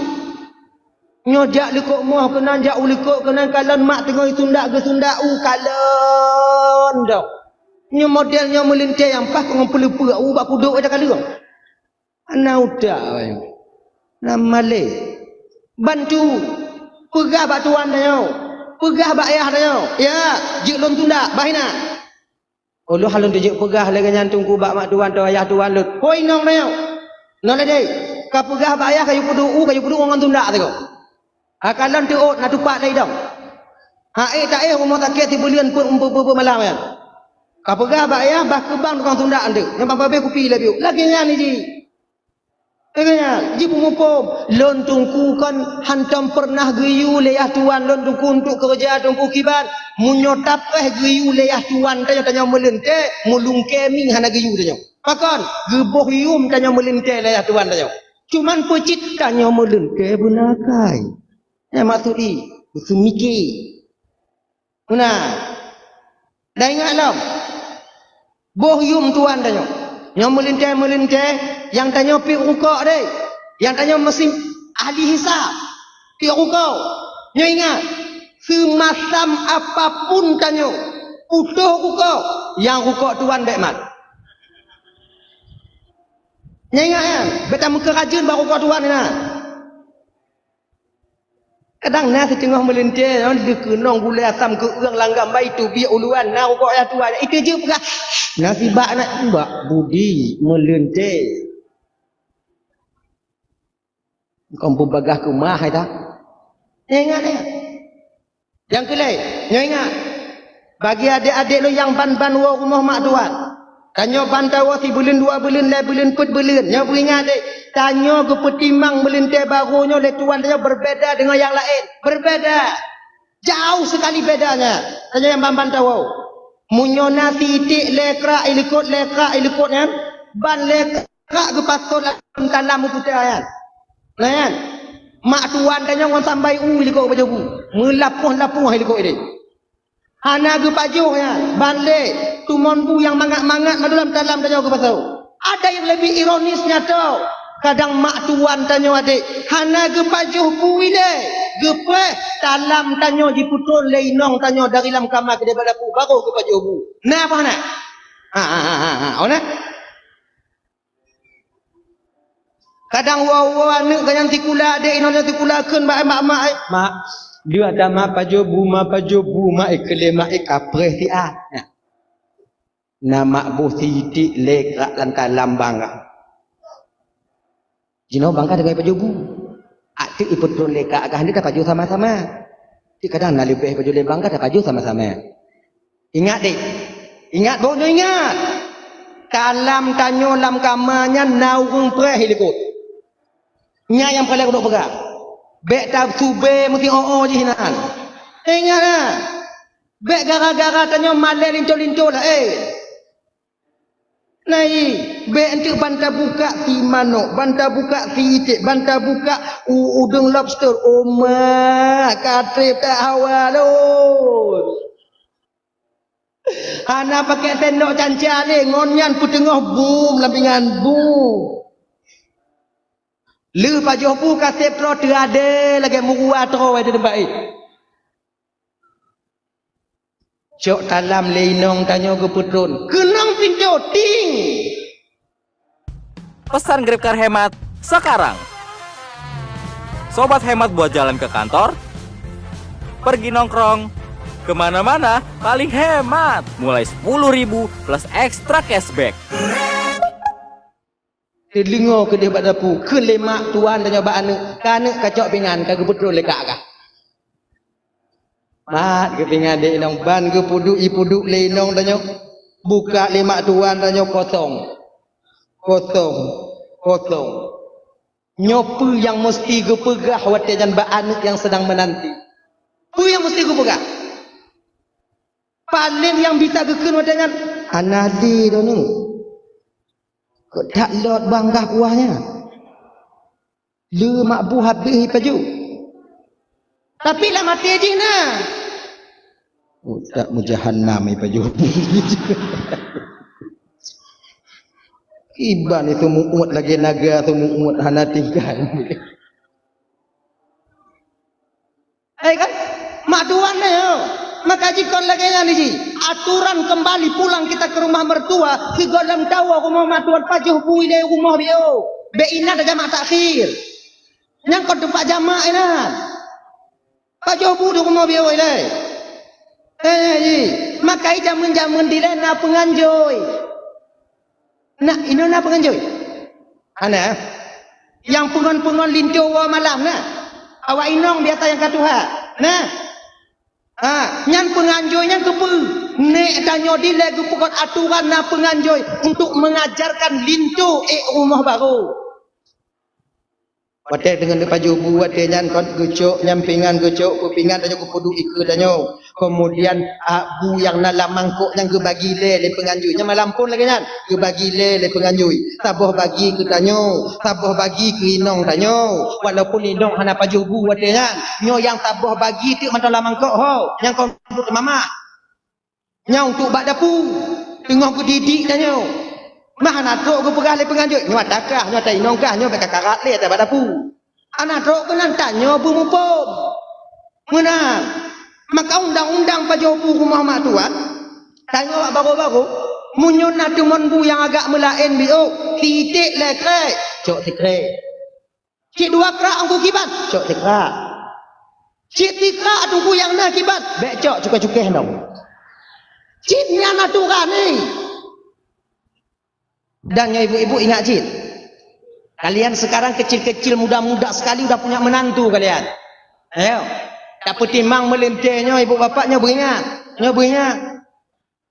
Nyoe jak likot moh keunan, jak u likot keunan, kalon mak teungoh sundak geusundak u kalon dong. Nyoe model nyoe meulintée nyang paih keu ngon peuleupeuk u bak kudok ida kaleueng. Hana utak awaknyoe. Na malée. Bantu. Peugah bak tuan tanyoe. Peugah bak ayah tanyoe. Ya, jeuet lôn sundak, bah inan. Ulôn hana lôn teujeuet peugah lagée nyan teungku bak mak tuan atau ayah tuan lôn. Hôi inong tanyoe. Nyoe lagée, ka peugah bak ayah kayue peuduek u, kayue peuduek ngon sundak sigoe. Ha kalon teuôt na tupat lé idong. Ha ék taéh rumoh sakét sibuleuen peuet, peuet, peuet, peuet malam nyan. Ka peugah bak ayah bah keubang tukang sundak anteuk. Nyang babah kupi lé biuk. Lagée nyan jih. Lagée nyan, jipeumuphom, lôn teungku kon hantom peureunah geuyue lé yah tuan lôn teungku untuk keureuja teungku kiban. Meunyoe tapéh geuyue lé yah tuan tanyoe, tanyoe meulintée, meulungkée mi hana geuyue tanyoe. Pakon? Geuboh yuem tanyoe meulintée lé yah tuan tanyoe. Cuman peucit tanyoe meulintée beuna akai. Nyan maksud jih, beuseumiké. Meunan. Dan ingat lom, boh yuem tuan tanyoe. Nyoe meulintée-meulintée, nyang tanyoe piep rukok deh. Nyang tanyoe meusim ahli hisab. Piep rukok. Nyoe ingat, seumasam apapun tanyoe putôh rukok, nyang rukok tuan bék mat. Nyoe ingat nyan, bék tameukeurajeuen bak rukok tuan nyan. Kadang na siteungoh meulintée, nyoe dikeunong gulée asam keu ureuëng langgam bai teubiet uluan na rukok yah tuan. Iteujeuet peugah, na sibak na bak budi meulintée. Kon peubagah keumah hai ta. Ingat ya. Nyang keu lhèe, nyoe ingat, bagi adék-adék lôn nyang ban-ban woe rumoh mak tuan. Tanyoe ban tawoe sibuleuen, dua buleuen, lhèe buleuen, peuet buleuen. Nyoe beuingat deh, tanyoe geupeutimang meulintèe barô nyoe lé tuan tanyoe berbeda deungon nyang laén. Berbeda. Jauh sekali bedanya. Tanyoe nyang ban-ban tawoe. Meunyoe na sitik lé krak ilikot, lé krak ilikot nyan, ban lé krak geupasoe lam talam u puta nyan. Nah, nyan. Mak tuan tanyoe ngon sambai u ilikot bak pajoh bu. Meulapoh-lapoh ilikot idéh. Hana geupajoh nyan, ban lé tumon bu nyang mangat-mangat mandum lam talam tanyoe geupasoe. Ada yang lebih ironis nyan tho. Kadang mak tuan tanyoe adék hana geupajoh bu ilèe, geupreh talam tanyoe jipeutron lé inong tanyoe dari lam kama keudéh bak dapu, barô geupajoh bu. Na apa hana? Ha, ha, ha, ha, ha. Oh, na? Kadang woe-woe aneuk geuh nyan sikula, adék inong nyan sikula kheun bak mak-mak, "Eh, mak, deuh ata mak pajoh bu, mak pajoh bu, mak, eh, keu lé mak, eh, kapreh siat." Nah. Na mak boh sitik lé krak lam talam bangga. Jinoe bangga deungon pajoh bu. Até ipeutron lé kak gah nyan tapajoh sama-sama. Ti kadang na leubeh pajoh lé bangga tapajoh sama-sama. Ingat deh. Ingat boh nyoe ingat. Talam tanyoe lam kama nyan na ureueng preh ilikot. Nyan nyang paleng keuneuk peugah. Bèk tasubé meusti o-o jih nan. Ingat na. Bèk gara-gara tanyoe malèe linto-linto lah, eh. Nah, i, bèk enteuk ban tabukak si manok, ban tabukak si iték, ban tabukak u-, udeueng lobster. Oma, ka trép that hawa lôn. Hana pakai sendok canca lé, ngon nyan peuteungoh bum lam pingan bum. Lheueh pajoh bu ka sép troe teuadé lagèe meuruwa troe di teumpat, eh. Cok talam lé inong tanyoe geupeutron. Keunong pintoe, ting! Pesan GrabCar Hemat sekarang. Sobat hemat buat jalan ke kantor, pergi nongkrong, kemana-mana paling hemat. Mulai sepuluh ribu plus extra cashback. Teudeungoe keudeh bak dapu, kheun lé mak tuan tanyoe bak aneuk, ka aneuk kacok pingan, ka geupeutron lé kak kah. Mat geupingan lé inong ban geupeuduek, ipeuduek lé inong tanyoe. Bukak lé mak tuan tanyoe kosong. Kosong. Kosong. Nyoe peue nyang meusti geupeugah watèe nyan bak aneuk nyang seudang meunanti? Peue nyang meusti geupeugah? Paléng nyang bisa geukheun watèe nyan, "Hana lé droeneuh." Kok that lôt bang gah kuah nyan. Le mak bu habéh ipajoh. Tapi lam até jih na. Oh, that meujahanam ipajoh. Kiban itu mu'uet lagèe naga tu mu'uet hana tinggai. Eh kan? Mak tuan nyoe, maka jikon lagèe nyan jih. Aturan kembali pulang kita ke rumah mertua, sigohlom tawoe rumoh mak tuan pajoh bu ilèe rumoh biôh. Bèk inan tajamak takhir. Nyang kon teumpat jamak inan. Pajoh bu di rumoh biôh ilèe. Eh, jih. Maka jameun-jameun dilèe na peunganjôi. Nah, inoe na peunganjôi? Hana. Nyang peungon-peungon linto woe malam na. Awak inong biasa nyang ka tuha. Nah. Ha, nyan peunganjôi nyan keupeue? Nèk tanyoe dilèe geupeugöt aturan na peunganjôi untuk mengajarkan linto ék rumoh barô. Watèe deungon neupajoh bu watèe nyan kon geucok nyan pingan geucok peupingan tanyoe geupeuduek ikeue tanyoe. Keumudian, a, bu nyang na lam mangkok nyan geubagi lé lé peunganjui. Nyan malam phon lagèe nyan, geubagi lé lé peunganjui. Saboh bagi keu tanyoe, saboh bagi keu inong tanyoe. Walaupun inong hana pajoh bu watèe nyan, nyoe nyang saboh bagi teuk mantong lam mangkok ho, nyang kon peuet mamak. Nyoe untuk bak dapu, teungoh geudidik tanyoe. Mah hana trok geupeugah lé peunganjui, nyoe ata kah, nyoe ata inong kah, nyoe bèk kakarat lé ata bak dapu. Hana trok keunan tanyoe beumuphom. Meunan, maka undang-undang pajoh bu rumoh mak tuan, tanyoe bak barô-barô, meunyoe na teumon bu nyang agak meulaén biôh, siték lé krek, cok sikrek. Cit dua krak teungku kiban, cok sikrak. Cit sikrak teungku nyang na kiban, bèk cok cukéh-cukéh nong. Cit nyan aturan nyoe. Dan nyoe ibu-ibu ingat cit. Kalian sekarang kecil-kecil, muda-muda sekali udah punya menantu kalian. Ayo. Tapeutimang meulintèe nyoe, ibu bapak, nyoe beuingat. Nyoe beuingat.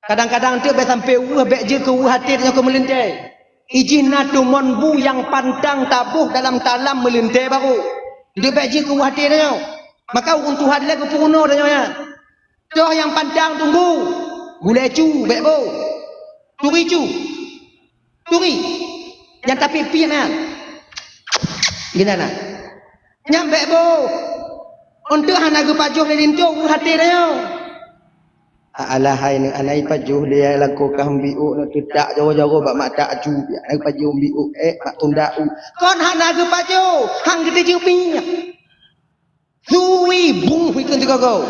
Kadang-kadang teuk bèk sampai weueh, bèk jeuet keu weueh até nyoe keu meulintèe. Ijih na tumon bu nyang pantang taboh dalam talam meulintèe barô. Nyoe bèk jeuet keu weueh até nyoe. Maka ureueng tuha dilèe geupeurunoe tanyoe nyan. Toh nyang pantang tunggu. Gulèe cu, bèk boh. Turi cu. Turi. Nyang tapiep-piep nyan. Geunan na. Nyan bèk boh. Untuk hana geupajoh lé linto, weueh até tanyoe. Alah hai neuh, hana ipajoh lé lakoe kah biôk, na teutak jaroe-jaroe bak mata aju, hana ipajoh biôk, eh, bak tunda u. Kon hana geupajoh, han geuteujeuet minyeuk. Sui bungui keu sigoe-goe.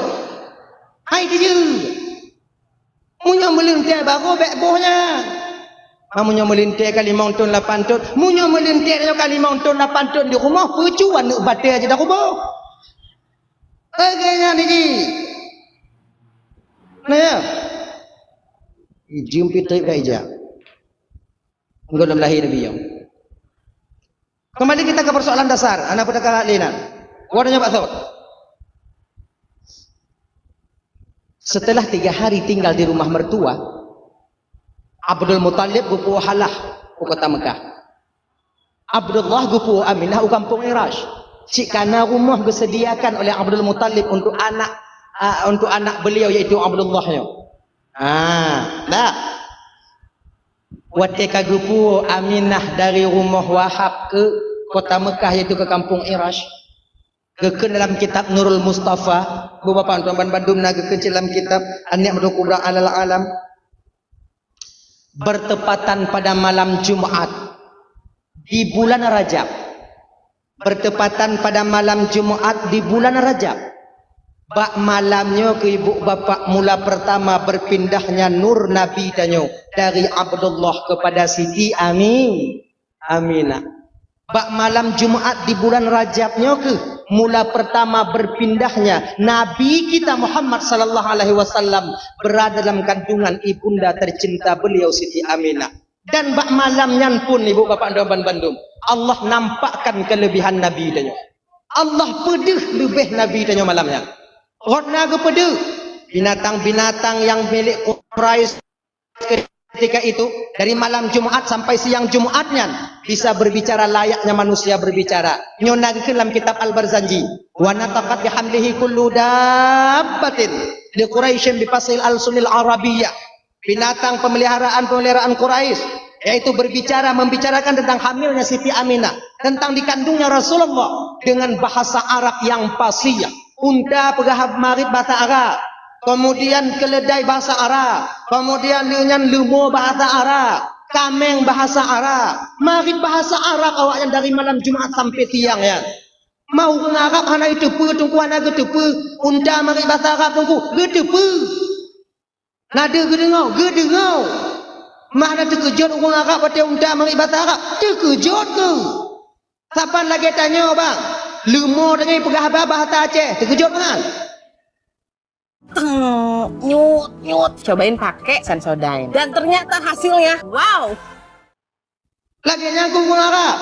Hai teujeuet. Meunyoe meulintèe barô bèk boh nyan. Ma meunyoe meulintèe ka limong thon lapan thon, meunyoe meulintèe nyoe ka limong thon lapan thon di rumoh, peue cu aneuk batèe jeuet takuboh. Lagèe nyan jih. Nah, ya. Jeuem pih trép ka ija. Enggak dalam lahé Nabi nyoe. Kembali kita ke persoalan dasar, hana peue teuka lé na. Wada nyoe bak thot. Setelah tiga hari tinggal di rumah mertua, Abdul Muthalib geupeuhalah u kota Mekah. Abdullah geupeu Aminah u kampung Irash. Cit kana rumoh geusediakan oleh Abdul Muthalib untuk anak, ah, untuk anak beliau, yaitu Abdullah nyoe. Ah, dah. Watèe ka geupeu Aminah dari rumoh Wahab ke kota Mekah, yaitu ke kampung Irash. Geukheun dalam kitab Nurul Mustafa, bu bapak tuan ban bandum na geukheun dalam kitab An-Ni'matul Kubra Alal Alam. Bertepatan pada malam Jumat di bulan Rajab. Bertepatan pada malam Jumat di bulan Rajab. Bak malam nyoe keu ibu bapak mula pertama berpindahnya nur Nabi tanyoe dari Abdullah kepada Siti Ami-, Aminah. Bak malam Jumat di bulan Rajab nyoe keuh mula pertama berpindahnya Nabi kita Muhammad sallallahu alaihi wasallam berada dalam kandungan ibunda tercinta beliau Siti Aminah. Dan bak malam nyan pun, ibu bapak dan bandum, Allah nampakkan kelebihan Nabi tanyoe. Allah peudeuh leubeh Nabi tanyoe malam nyan. Rot na geupeudeuh binatang-binatang yang milik Quraisy ketika itu, dari malam Jumat sampai siang Jumat nyan, bisa berbicara layaknya manusia berbicara. Nyoe na geukheun lam kitab Al-Barzanji, "Wa nataqat bihamlihi kullu dabbatin li Quraisyin bi fasil alsunil Arabiyyah." Binatang pemeliharaan-pemeliharaan Quraisy, yaitu berbicara, membicarakan tentang hamilnya Siti Aminah, tentang dikandungnya Rasulullah dengan bahasa Arab yang fasih. Unta peugah marit bahasa Arab, kemudian keledai bahasa Arab, kemudian nyan leumo bahasa Arab, kameng bahasa Arab, marit bahasa Arab awaknyan dari malam Jumat sampai siang nyan. Ma ureueng Arab hana jiteupeue, Teungku, hana geuteupeue. Unta marit bahasa Arab, Teungku, geuteupeue. Na deuh geudeungoe? Geudeungoe. Ma na teukeujot ureueng Arab watèe unta marit bahasa Arab? Teukeujot keuh. Saban lagèe tanyoe, bang. Leumo tanyoe peugah haba bahasa Aceh, teukeujot kan? Teng, nyut, nyut. Cobain pakai Sensodyne. Dan ternyata hasilnya, wow. Lagèe nyan keuh ureueng Arab.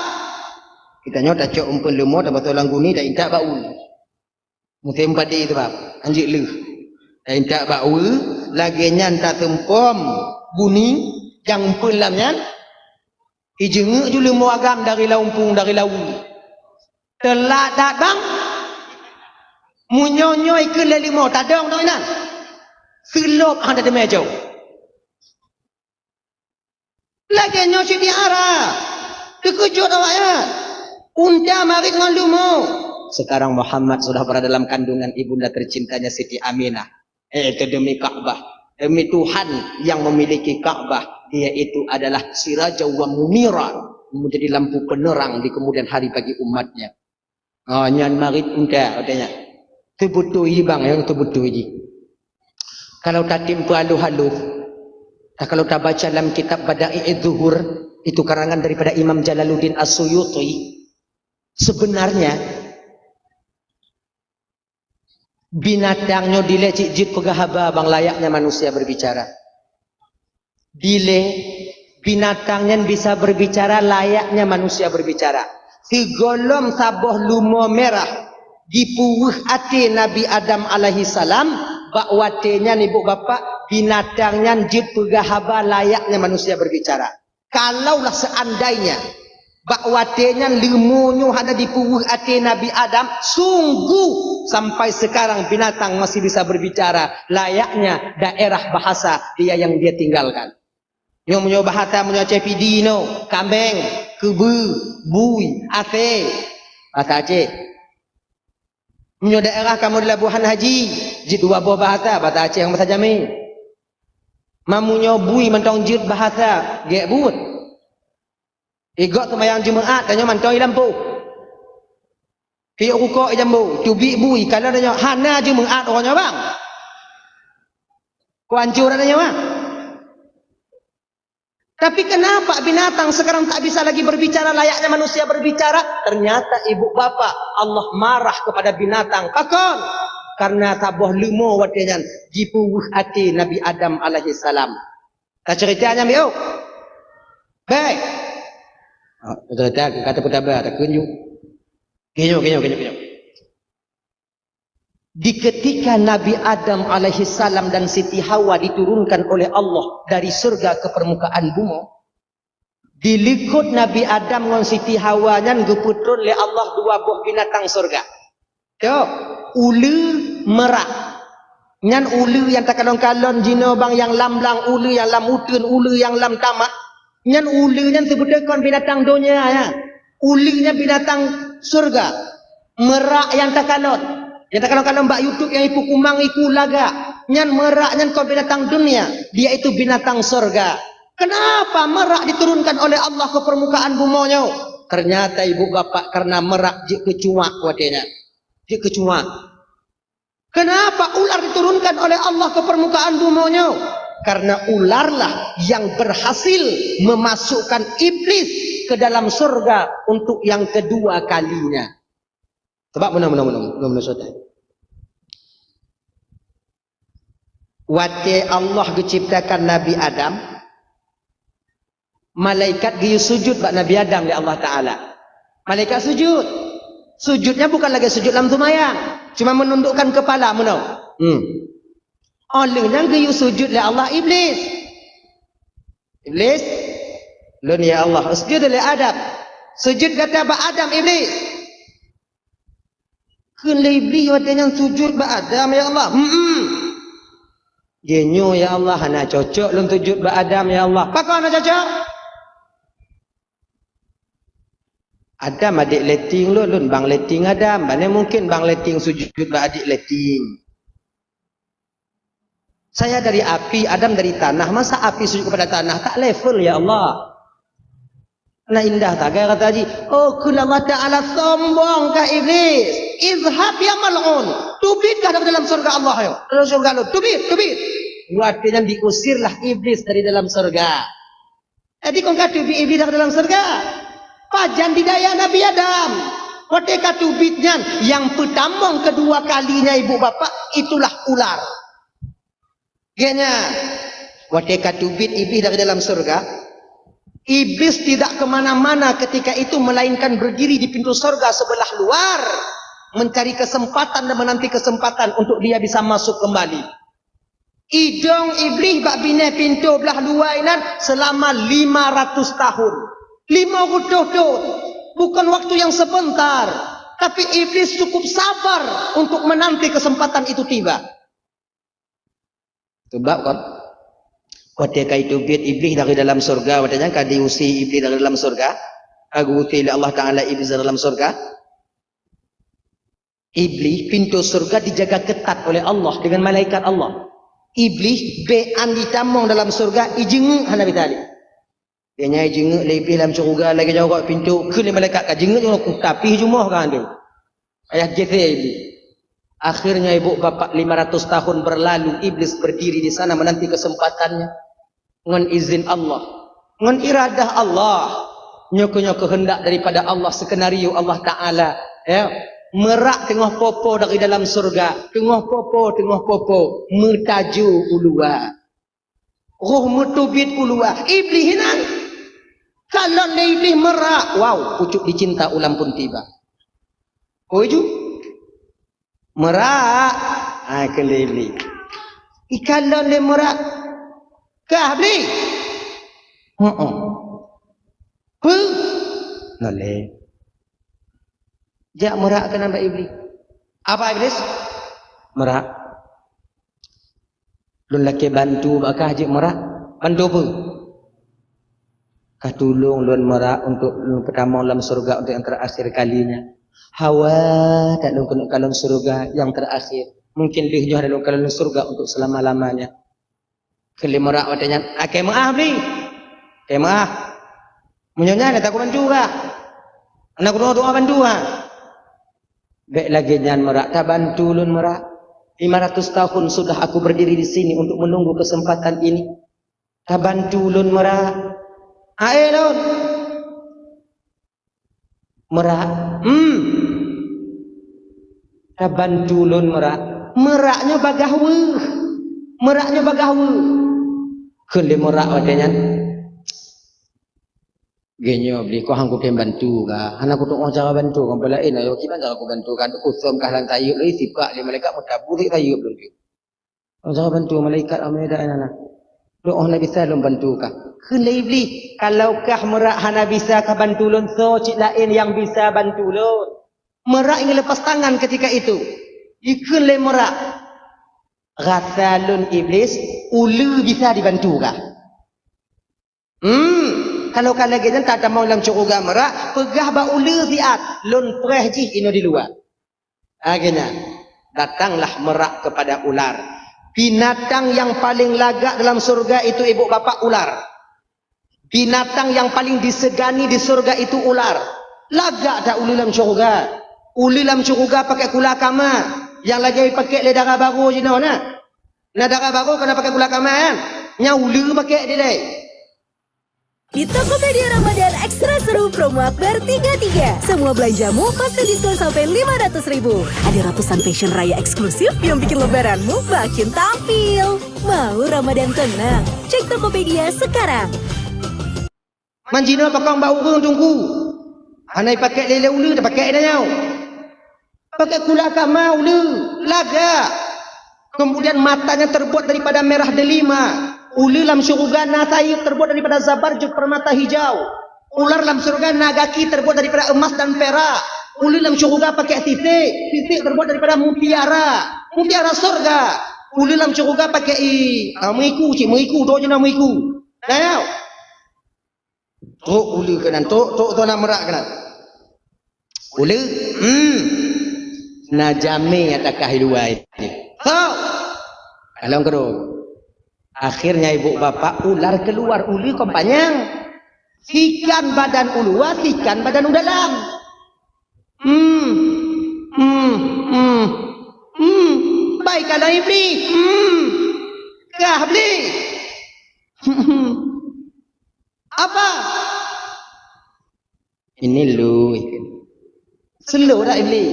Geutanyoe tacok umpeuen leumo, tabasoe lam guni, taintat bak u. Musém padé teuh, bang, hanjeuet lheueh. Taintat bak u, lagèe nyan taseumpom guni nyang umpeuen lam nyan, ijeungeuk ju leumo agam dari lam umpung, dari lam u. Teulat that, bang. Meunyoe nyoe ikheun lé leumo, tadong nyoe inan. Seulop hana teumé jauh. Lagèe nyoe Siti Aminah, teukeujot awaknyan. Unta marit ngon leumo. Sekarang Muhammad sudah berada dalam kandungan ibunda tercintanya Siti Aminah. Eh, itu demi Ka'bah, demi Tuhan yang memiliki Ka'bah, dia itu adalah sirajan wa munira, menjadi lampu penerang di kemudian hari bagi umatnya. Oh, nyan marit unta, katanya. Teubeutôi, bang, ya, teubeutôi jih. Kalau tatim peuhaloh-haloh, nah, kalau tabaca dalam kitab Bada'i'idz Zuhur, itu karangan daripada Imam Jalaluddin As-Suyuti, sebenarnya binatang nyoe dilèe cit jeuet peugah haba, bang, layaknya manusia berbicara. Dilèe binatang nyan bisa berbicara layaknya manusia berbicara. Sigohlom saboh leumo mirah Jipeuweueh até Nabi Adam alaihissalam, bak watée nyan, ibu bapak, binatang nyan jeuet peugah haba layaknya manusia berbicara. Kalaulah seandainya bak watée nyan leumo nyoe hana jipeuweueh até Nabi Adam, sungguh sampai sekarang binatang masih bisa berbicara layaknya daerah bahasa dia yang dia tinggalkan. Nyoe meunyoe bahasa meunyoe Aceh Pidie nyoe, kambeng, keubeue, bui, asée. Bahasa Aceh. Meunyoe daerah kamoe di Labuhan Haji, jeuet dua boh bahasa, bahasa Aceh ngon bahasa Jamé. Meunyoe bui mantong jeuet bahasa, gét buet. Igoe seumayang Jumaat, tanyoe mantong i lampôh. Piyôh rukok i jambo, teubiet bui, kalau tanyoe hana Jumaat uroe nyoe bang. Kuancur tanyoe ah. Tapi kenapa binatang sekarang tak bisa lagi berbicara layaknya manusia berbicara? Ternyata ibu bapak, Allah marah kepada binatang. Pakon? Karena saboh leumo watée nyan jipeuweueh até Nabi Adam alaihissalam. Taceurita nyan biôh. Baik. Ah, taceurita kata peutaba, takheun ju. Kinyoe, kinyoe, kinyoe, kinyoe. Di ketika Nabi Adam alaihissalam dan Siti Hawa diturunkan oleh Allah dari surga ke permukaan bumoe, di likot Nabi Adam ngon Siti Hawa nyan geupeutron lé Allah dua boh binatang surga. Teuh, uleue, merak. Nyan uleue nyang takalon-kalon jinoe bang nyang lam blang, uleue nyang lam uteuen, uleue nyang lam tamak. Nyan uleue nyan seubeutôi kon binatang donya nyan. Uleue nyan binatang surga. Merak nyang takalon. Nyang takalon-kalon bak YouTube nyang iku kumang iku lagak. Nyan merak nyan kon binatang dunia, yaitu binatang surga. Kenapa merak diturunkan oleh Allah ke permukaan bumoe nyoe? Ternyata ibu bapak karena merak jeuet keu cuak watée nyan. Jeuet keu cuak. Kenapa ular diturunkan oleh Allah ke permukaan bumoe nyoe? Karena ularlah yang berhasil memasukkan iblis ke dalam surga untuk yang kedua kalinya. Sebab meunan, meunan, meunan, meunan, meunan, saudara. Watée Allah geuciptakan Nabi Adam, malaikat geuyue sujut bak Nabi Adam lé Allah Taala. Malaikat sujut. Sujutnya bukan lagée sujut lam seumayang, cuma menundukkan kepala meunoe. Hmm. Óh lheueh nyan geuyue sujut lé Allah Iblis. Iblis, lôn ya Allah, usjud li Adam. Sujut gata bak Adam, Iblis. Kheun lé Iblis watée nyan sujut bak Adam, ya Allah. Hmm. Jih nyoe ya Allah, hana cocok lôn sujut bak Adam ya Allah. Pakon hana cocok? Adam adék leting lôn, lôn bang leting Adam. Bane mungkin bang leting sujut bak adék leting. Saya dari api, Adam dari tanah. Masa api sujud kepada tanah? Tak level ya Allah. Nah indah tak kata Haji. Oh kheun Allah Taala sombong kah Iblis. Izhab ya mal'un. Teubiet kah dari dalam surga Allah ya. Dalam surga Allah. Teubiet, teubiet. Watée nyan diusirlah Iblis dari dalam surga. Jadi kon ka teubiet Iblis dari dalam surga. Pajan didaya Nabi Adam. Watée ka teubiet nyan, nyang peutamong kedua kalinya ibu bapak, itulah ular. Genya, watée ka teubiet Iblis dari dalam surga, Iblis tidak kemana-mana ketika itu melainkan berdiri di pintu surga sebelah luar, mencari kesempatan dan menanti kesempatan untuk dia bisa masuk kembali. Idong Iblis bak binéh pintoe blah luwa inan selama lima ratus tahun. Lima ratus tahun. Bukan waktu yang sebentar. Tapi Iblis cukup sabar untuk menanti kesempatan itu tiba. Sebab kan, watée ka teubiet Iblis dari dalam surga, watée nyan ka diusir Iblis dari dalam surga, ka geuusir lé Allah Taala Iblis dari dalam surga. Iblis, pintu surga dijaga ketat oleh Allah dengan malaikat Allah. Iblis, bék an jitamong dalam surga, ijeungeuk hana bisa lé. Genya ijeungeuk lé Iblis lam syeuruga lagée jaroe pintu, kheun lé malaikat ka jeungeuk nyoe ku tapi jumoh ka tu. Payah geusé Iblis. Akhirnya ibu bapak lima ratus tahun berlalu, Iblis berdiri di sana menanti kesempatannya. Ngon izin Allah, ngon iradah Allah. Nyoe keuh, nyoe keuheundak daripada Allah, skenario Allah Taala, ya. Merak teungoh popo dari dalam surga, teungoh popo, teungoh popo, meutajo u luwa. Roh meuteubiet u luwa. Iblis inan. Kalon lé Iblis merak, wow, pucuk dicinta ulam pun tiba. Oi ju. Merak. Hai, kheun lé Iblih. Ikalon lé merak. Kah, Iblih? Heeh. Peue? Noleh. Jak merak keunan bak Iblih. Apa, Iblih? Merak. Lôn lakée bantu bak kah jeuet merak. Bantu peue? Kah tulông lôn merak untuk lôn peutamong lam syeuruga untuk nyang terakhir kalinya. Hawa that lôn keuneuk kalon syeuruga nyang terakhir. Mungkin lheueh nyoe hana lôn kalon syeuruga untuk selama-lamanya. Kheun lé merak watée nyan, "Akée meuáh, Iblih. Akée meuáh. Meunyoe nyan, hana takubantu kah. Hana kudoa-doa bantu, ha." Bék lagée nyan merak, tabantu lôn merak. Lima ratus tahun sudah aku berdiri di sini untuk menunggu kesempatan ini. Tabantu lôn merak. Ae lôn. Merak. Hmm. Tabantu lôn merak. Merak nyoe bagaih weueh. Merak nyoe bagaih weueh. Kheun lé merak watée nyan. Geuh nyoe Iblih, kah han kutem bantu kah? Hana kutu'oh cara bantu kah? Peue laén, ayo kiban cara kubantu kah? Kusöm kah lam sayeuep lé, sibak lé malaikat meutabur sayeuep lôn. Cara bantu malaikat amai dak nyan. Doa hana bisa lôn bantu kah? Kheun lé Iblih, kalau kah merak hana bisa kah bantu lôn, soe cit laén nyang bisa bantu lôn? Merak ingin lepas tangan ketika itu. Ikheun lé merak, "Rasa lôn Iblih, uleue bisa dibantu kah?" Hmm, kalau ka lagée nyan tatamong lam syeuruga merak, peugah bak uleue siat, "Lôn preh jih inoe di luwa." Lagée nyan, datanglah merak kepada ular. Binatang yang paling lagak dalam syeuruga itu, ibu bapak, ular. Binatang yang paling disegani di syeuruga itu ular. Lagak that uleue lam syeuruga. Uleue lam syeuruga pakai kula kama. Nyang lagée pakai lé dara barô jinoe na. Na dara barô kana pakai kula kama kan? Nyan uleue pakai dilée. Di Tokopedia Ramadan Extra Seru Promo Akbar tiga tiga. Semua belanjamu pasti diskon sampai lima ratus ribu. Ada ratusan fashion raya eksklusif yang bikin lebaranmu makin tampil. Mau Ramadan tenang? Cek Tokopedia sekarang. Man jinoe pakong bak ureuëng teungku. Hana ipakék lé-lé uleue, tapakék dah nyoe. Pakai kula kama uleue, lagak. Kemudian matanya terbuat daripada merah delima. Uleue lam syeuruga na sayeuep terbuat daripada zabarjud permata hijau. Ular lam syeuruga na gaki terbuat daripada emas dan perak. Uleue lam syeuruga pakai sisek, sisek terbuat daripada mutiara. Mutiara syeuruga. Uleue lam syeuruga pakai i, ah, meuiku cit, meuiku, dok jinoe meuiku. Nah, nyoe. Trok uleue keunan, trok, trok, trok na merak keunan. Uleue, hmm. Na jamé nyang takah i luwa nyoe. Trok. Kalon keudroe. Akhirnya ibu bapak ular keluar, uleue kon panyang. Sikan badan u luwa, sikan badan u dalam. Hmm. Hmm. Hmm. Hmm. Bai kalon Iblih. Hmm. Kah Iblih. Apa? Ini lu ikut. Slow dak Iblih?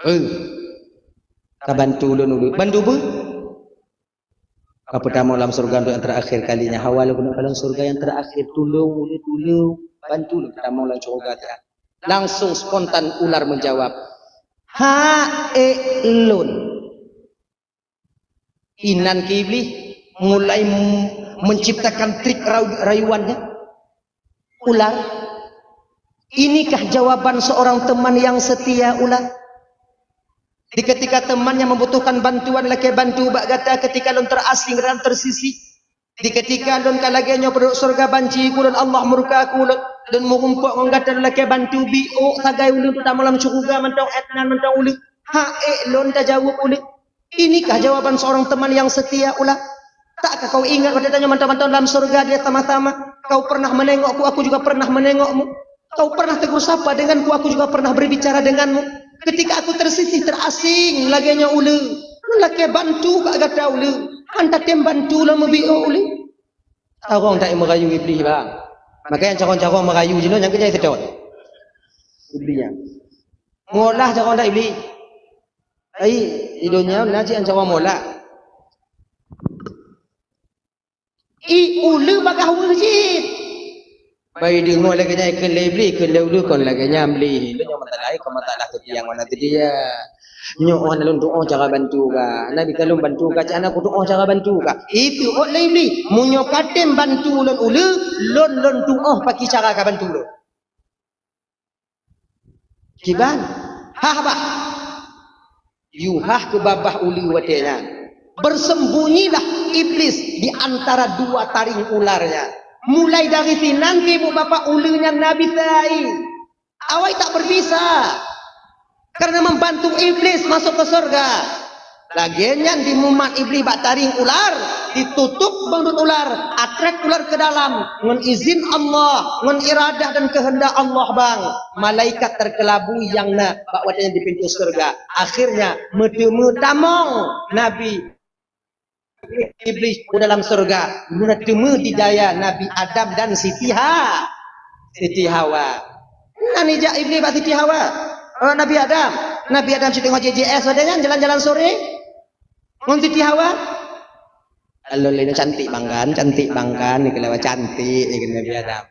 Eh. Ka bantu ulôn dulu. Bantu apa? Ka peutamong lam syeuruga untuk yang terakhir kalinya. Hawa lôn keuneuk kalon syeuruga yang terakhir. Tulông, ulôn tulông. Bantu lôn peutamong lam syeuruga. Langsung spontan ular menjawab, "Ha ék lôn." Inan keu Iblih mulai m-, menciptakan trik rayu-, rayuannya. Ular, inikah jawaban seorang teman yang setia, ular? Di ketika temannya membutuhkan bantuan, lakée bantu bak gata ketika lôn terasing dan tersisih. Di ketika lôn ka lagée nyoe peuduek syeuruga banci ku lôn, Allah murka ku lôn, lôn meurumpok ngon gata lôn lakée bantu, biôk sagai ulôn teutamong lam syeuruga mantong étnan mantong uleue. Ha ék lôn tajaweueb uleue. Inikah jawaban seorang teman yang setia, ular? Takkah kau ingat watée tanyoe mantong-mantong lam syeuruga dia sama-sama? Kau pernah menengokku, aku juga pernah menengokmu. Kau pernah tegur sapa denganku, aku juga pernah berbicara denganmu. Ketika aku tersisih, terasing lagée nyoe uleue, lôn lakée bantu bak gata uleue. Han tatem bantu lôn meubiôk uleue. Carông that meurayu Iblih, bang. Makanya carông-carông meurayu jinoe nyang keujai seutôt. Iblih nyan. Meuolah carông that Iblih. Ai, di donya na cit carông meuolah. I uleue bagaih weueh jih. Bai deungoe lagèe nyan, kheun lé Iblih, kheun lé ulèe kon lagèe nyan, Iblih. Lôn nyoe masalah, kon masalah seutiang mana teudiya. Nyoe oh na lôn tuoh cara bantu ka. Nabi ka lôn bantu ka, cit hana kutuoh cara bantu ka. Itu ôt lé Iblih. Meunyoe katem bantu lôn ulèe, lôn, lôn tuoh pakri cara ka bantu lôn. Kiban? Hah bah. Yue hah keu babah ulèe watèe nyan. Bersembunyilah iblis di antara dua taring ular nyan. Mulai dari sinan sibuk babah ulèe nyan na bisa. Awai tak berbisa. Karena membantu iblis masuk ke surga. Lagèe nyan dimumat iblis bak taring ular, ditutôp bang dum ular, atrek ular keu dalam, ngon izin Allah, ngon iradah dan keuheundak Allah bang. Malaikat teukeulabui nyang na bak watèe nyan di pintoe syeuruga. Akhirnya, meuteumé tamong Nabi Iblih u dalam syeuruga, meuteumé di dayah Nabi Adam dan Siti Ha-, Siti Hawa. Na neujak Iblih bak Siti Hawa. Oh, Nabi Adam. Nabi Adam cit teungoh J J S watèe nyan, jalan-jalan sore. Ngon Siti Hawa. Alon lé cantik bang kan, cantik bang kan, dikheun lé awak cantik, dikheun Nabi Adam.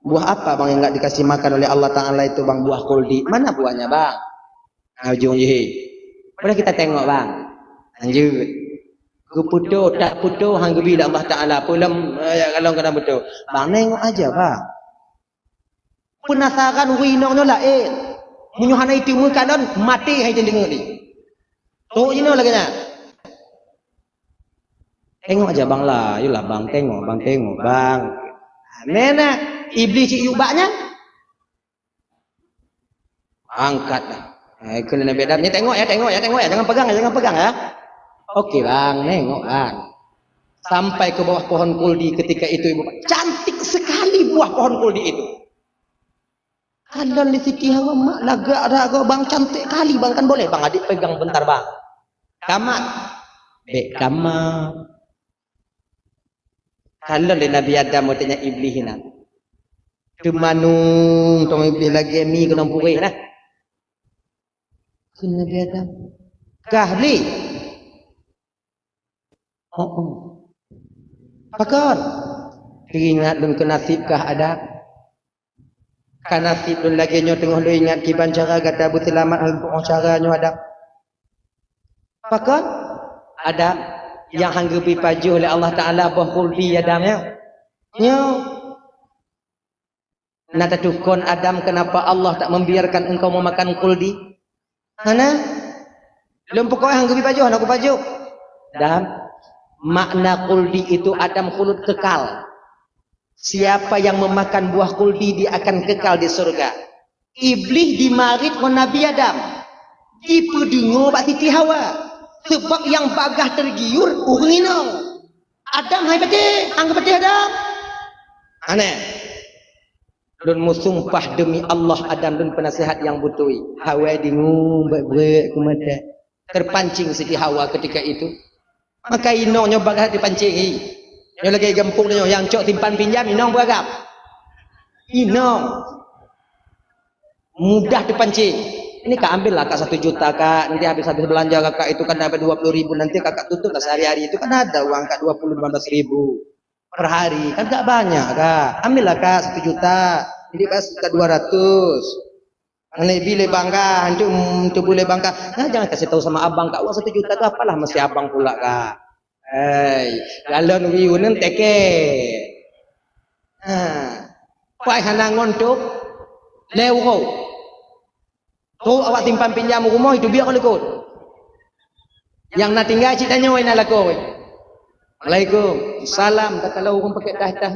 Buah apa bang yang enggak dikasih makan oleh Allah Ta'ala itu bang, buah khuldi? Mana buahnya bang? Nah, ujong jih. Boleh kita tengok bang? Lanjut. Geupeutoh, tak peutoh, han geubi lé Allah Ta'ala. Peulom, eh, kalon keunan peutoh. Bang, nengok aja bang. Peunasaran ureueng inong nyoe laén. Meunyoe hana iteumé kalon, maté hai deungoe ni. Tengok jinoe lagèe nyan. Tengok aja bang lah, yolah bang, tengok bang, tengok bang. Meunan, iblis cit yue bak nyan. Angkat dah. Eh, kheun Nabi Adam, "Ni tengok ya, tengok ya, tengok ya, jangan pegang ya, jangan pegang ya." Oke bang, nengok bang. Sampai ke bawah pohon kuldi ketika itu ibu, cantik sekali buah pohon kuldi itu. Kalon lé Siti Hawa, "Mak, lagak dah kau bang, cantik kali bang, kan boleh bang adik pegang bentar bang." Kamat. Bek kamat. Kalon lé Nabi Adam watèe nyan Iblih nyan. Teumanung tong Iblih lagèe mi keunong purèh nah. Kheun Nabi Adam, "Kah Iblih?" "Oh, oh." "Pakon?" "Teuingat lôn keu naseb kah Adam. Ka naseb lôn lagèe nyoe teungoh lôn ingat kiban cara gata beuseulamat, hana teupeue cara nyoe Adam." "Pakon?" "Adam, nyang han geubri pajoh lé Allah Ta'ala boh kuldi Adam nyoe." "Nyoe." "Na tatukon Adam, kenapa Allah tak membiarkan engkau memakan kuldi?" "Hana. Lôn peukoh han geubri pajoh, hana kupajoh." "Adam, makna kuldi itu Adam khulud kekal. Siapa yang memakan buah kuldi, dia akan kekal di surga." Iblih jimarit ngon Nabi Adam. Jipeudeungoe bak Siti Hawa. Sebab nyang bagaih teugiur ureueng inong. Adam hai patéh, han geupatéh Adam. Aneh. Lôn meusumpah demi Allah Adam lôn peunasihat nyang beutôi. Hawai deungoe bèk-bèk keu mata. Terpancing Siti Hawa ketika itu. Maka inong nyoe bagaih dipancing hi. Nyoe lagèe gampông nyoe nyang cok simpan pinjam inong beuragam. Inong mudah dipancing. Ini kak ambil lah kak satu juta kak, nanti habis-habis belanja kakak itu kan dapat dua puluh ribu, nanti kakak tutup lah sehari-hari itu kan ada uang kak dua puluh lima belas ribu per hari, kan gak banyak kak. Ambillah kak satu juta, jadi pas kak dua ratus. Aneuk bi lé bang kak, antum teubu lé bang kak. Nah, jangan kasih tahu sama abang kak, uang satu juta tu apalah mesti abang pula kak. Hei, galon wiu nem teke. Ha. Pai hana ngon tu. Lé uroe. Tu awak simpan pinjam rumoh itu biar likot. Yang na tinggai cit tanyoe na lakoe. Assalamualaikum. Salam, kata lo ureueng pakai dah-dah.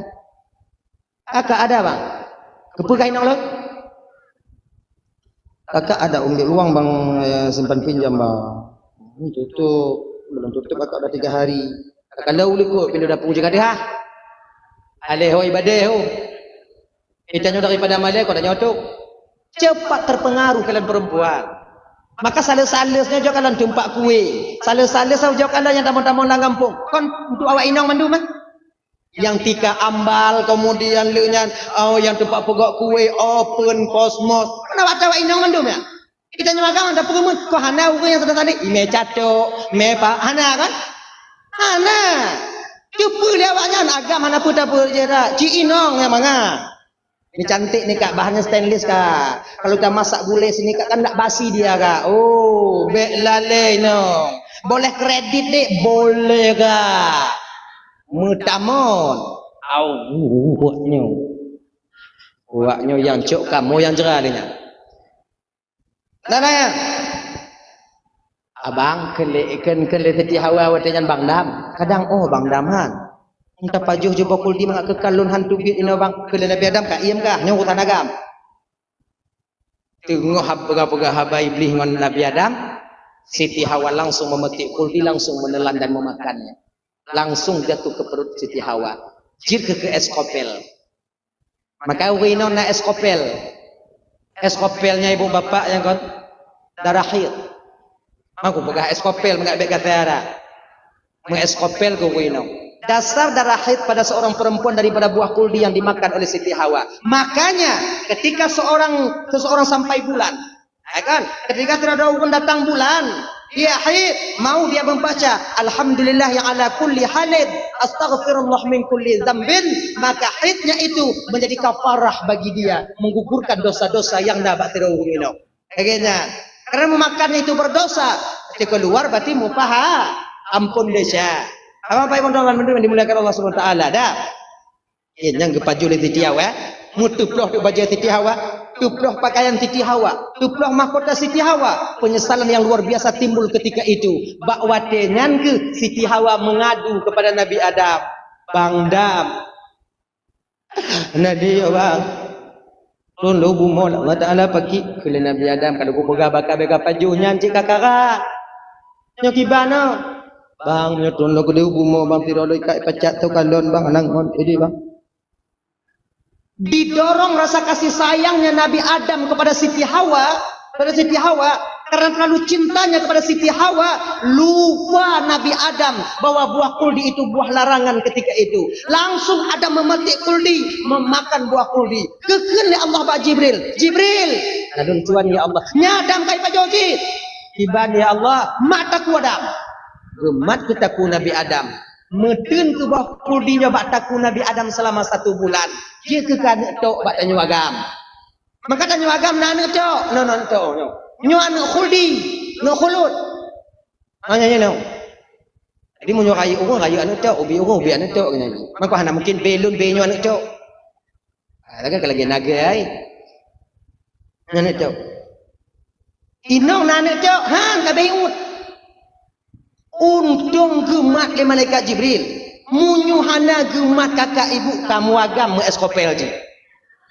Kakak ada, Bang. Keupeue ka inong lôn? Kakak ada umbi luang, Bang, eh, simpan pinjam, Bang. Hmm, tutup. Belum tutup, kakak udah tiga hari. Kakak lau likot, pindah dapur je kadeh, ha? Aleh hoi badeh, ho. Kita nyoe daripada malée, kau tanya tu. Cepat terpengaruh kalian perempuan. Maka sales-sales nyoe jok kalian tumpak kue. Sales-sales jok kalian nyang tamong-tamong lam gampông. Kon untuk awak inong mandum, eh? Yang tika ambal, kemudian le nyan, oh, yang tempat pegok kue, open, kosmos. Mana baca awak inong mandum ya? Kita nyoe agama dah perumun. Kau hana urang yang sudah tadi. Ime catok, ime pak, hana kan? Hana. Teupeue lé awaknyan, agam hana peue tapeue jih dak. Cik inong nyang mangat. Ni cantik ni kak, bahannya stainless kak. Kalau kita masak gulai sini kak, kan tak basi dia kak. Oh, bek lalai inong. Boleh kredit dek, boleh kak. Meutamon. Au, uwaknyo. Uwaknyo yang cok kamoe yang jera lé nyan. Nah, nah, ya. Abang, keu lé, keu, keu lé Siti Hawa watée nyan Bang Dam. Kadang, oh, Bang Dam han. Entah pajoh jubah kuldi mangat keu kalon hantu biet inoe bang. Keu lé Nabi Adam ka iem kah? Nyoe urusan agam. Teungoh hab-, peugah-peugah haba Iblih ngon Nabi Adam, Siti Hawa langsung memetik kuldi, langsung menelan dan memakannya. Langsung jatuh ke perut Siti Hawa. Jeuet keu, keu es kopel. Maka ureueng inong na es kopel. Es kopel nyan ibu bapak nyang kon darah haid. Mangku peugah es kopel, meuga bek kata ada. Meu es kopel keu ureueng inong. Dasar darah haid pada seorang perempuan daripada buah kuldi yang dimakan oleh Siti Hawa. Makanya ketika seorang, seseorang sampai bulan, Ya kan? Ketika sidroe ureueng datang bulan, dia haid, mau dia membaca, "Alhamdulillah yang ala kulli halin, astaghfirullah min kulli dzambin," maka haidnya itu menjadi kafarah bagi dia, menggugurkan dosa-dosa yang na bak sidroe ureueng inong. Lagée nyan. Karena memakan itu berdosa, ketika keluar berarti mupaha, ampun desya. Apa Bapak Ibu teman-teman yang dimuliakan Allah Subhanahu wa taala, dah. Iya, nyang geupajoh lé Siti Hawa, eh? Meuteuploh teuk bajée Siti Hawa, teuploh pakaian Siti Hawa, teuploh mahkota Siti Hawa. Penyesalan yang luar biasa timbul ketika itu. Bak watée nyan keuh Siti Hawa mengadu kepada Nabi Adam, "Bang Dam, Nabi, ya Bang, lôn lôn bumoe Allah Taala pakik," kheun lé Nabi Adam, "Ka lôn kupeugah bak kah bèk kapajoh nyan cit kakara. Nyoe kiban na. Bang, nyoe lôn lôn keudeh bumoe bang, sidroe lôn ikat pacak teukalon bang, anang ngon idéh bang." Didorong rasa kasih sayangnya Nabi Adam kepada Siti Hawa, kepada Siti Hawa, karena terlalu cintanya kepada Siti Hawa, lupa Nabi Adam bahwa buah kuldi itu buah larangan ketika itu. Langsung Adam memetik kuldi, memakan buah kuldi. Geukheun lé Allah bak Jibril, "Jibril, ladôm tuan ya Allah, nyan Adam ka ipajoh cit." "Kiban ya Allah?" "Mat takue Adam." Geumat keu takue Nabi Adam. Meuteun keu buah kuldi nyoe bak takue Nabi Adam selama satu bulan. Jeuet keu aneuk tok bak tanyoe agam. Maka tanyoe agam na aneuk tok, na aneuk tok nyoe. Nyoe aneuk khuldi, aneuk khulud. Ha, nyan, nyan, nyan. Jadi meunyoe rayeuk ureueng, rayeuk aneuk tok, ubit ureueng, ubit aneuk tok, nyan. Maka hana mungkin bèk lôn bèk nyoe aneuk tok. Ha, lagèe ka lagèe nagèe ai. Nyan aneuk tok. Inong na aneuk tok, han ka bèk iut. Untông geumat lé malaikat Jibril. Meunyoe hana geumat kakak ibu kamoe agam meu es kopel jih.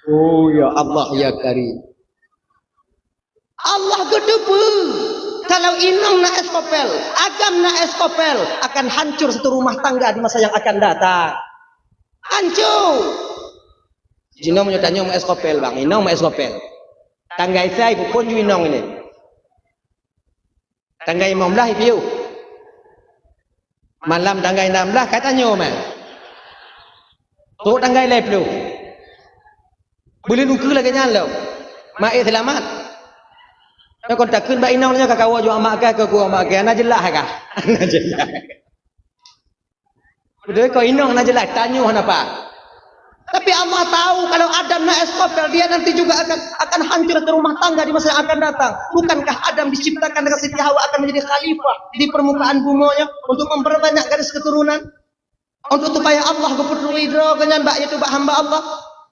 Oh, ya Allah, ya Karim. Allah geuteupeue, kalau inong na es kopel, agam na es kopel, akan hancur satu rumah tangga di masa yang akan datang. Hancur. Jinoe meunyoe tanyoe meu es kopel, bang, inong meu es kopel. Tanggai sai peuphon ju inong ini. Tanggai limong blaih piôh. Malam tanggai enam blaih ka tanyoe mah. Trok tanggai lhèe ploh. Buleuen ukeue lagèe nyan lom. Maé seulamat. Nyoe kon takheun bak inong nyoe ka kawoe jok amak kah, ka kuwoe amak kah. Na jeulaih kah? Na jeulaih. Beutôi keu inong na jeulaih, tanyoe hana paih. Tapi Allah tahu kalau Adam na es kopel, dia nanti juga akan, akan hancur satu rumah tangga di masa yang akan datang. Bukankah Adam diciptakan dengan Siti Hawa akan menjadi khalifah di permukaan bumoe nyoe untuk memperbanyak garis keturunan? Untuk supaya Allah geupeuteulidroe geuh nyan bak, yaitu bak hamba Allah.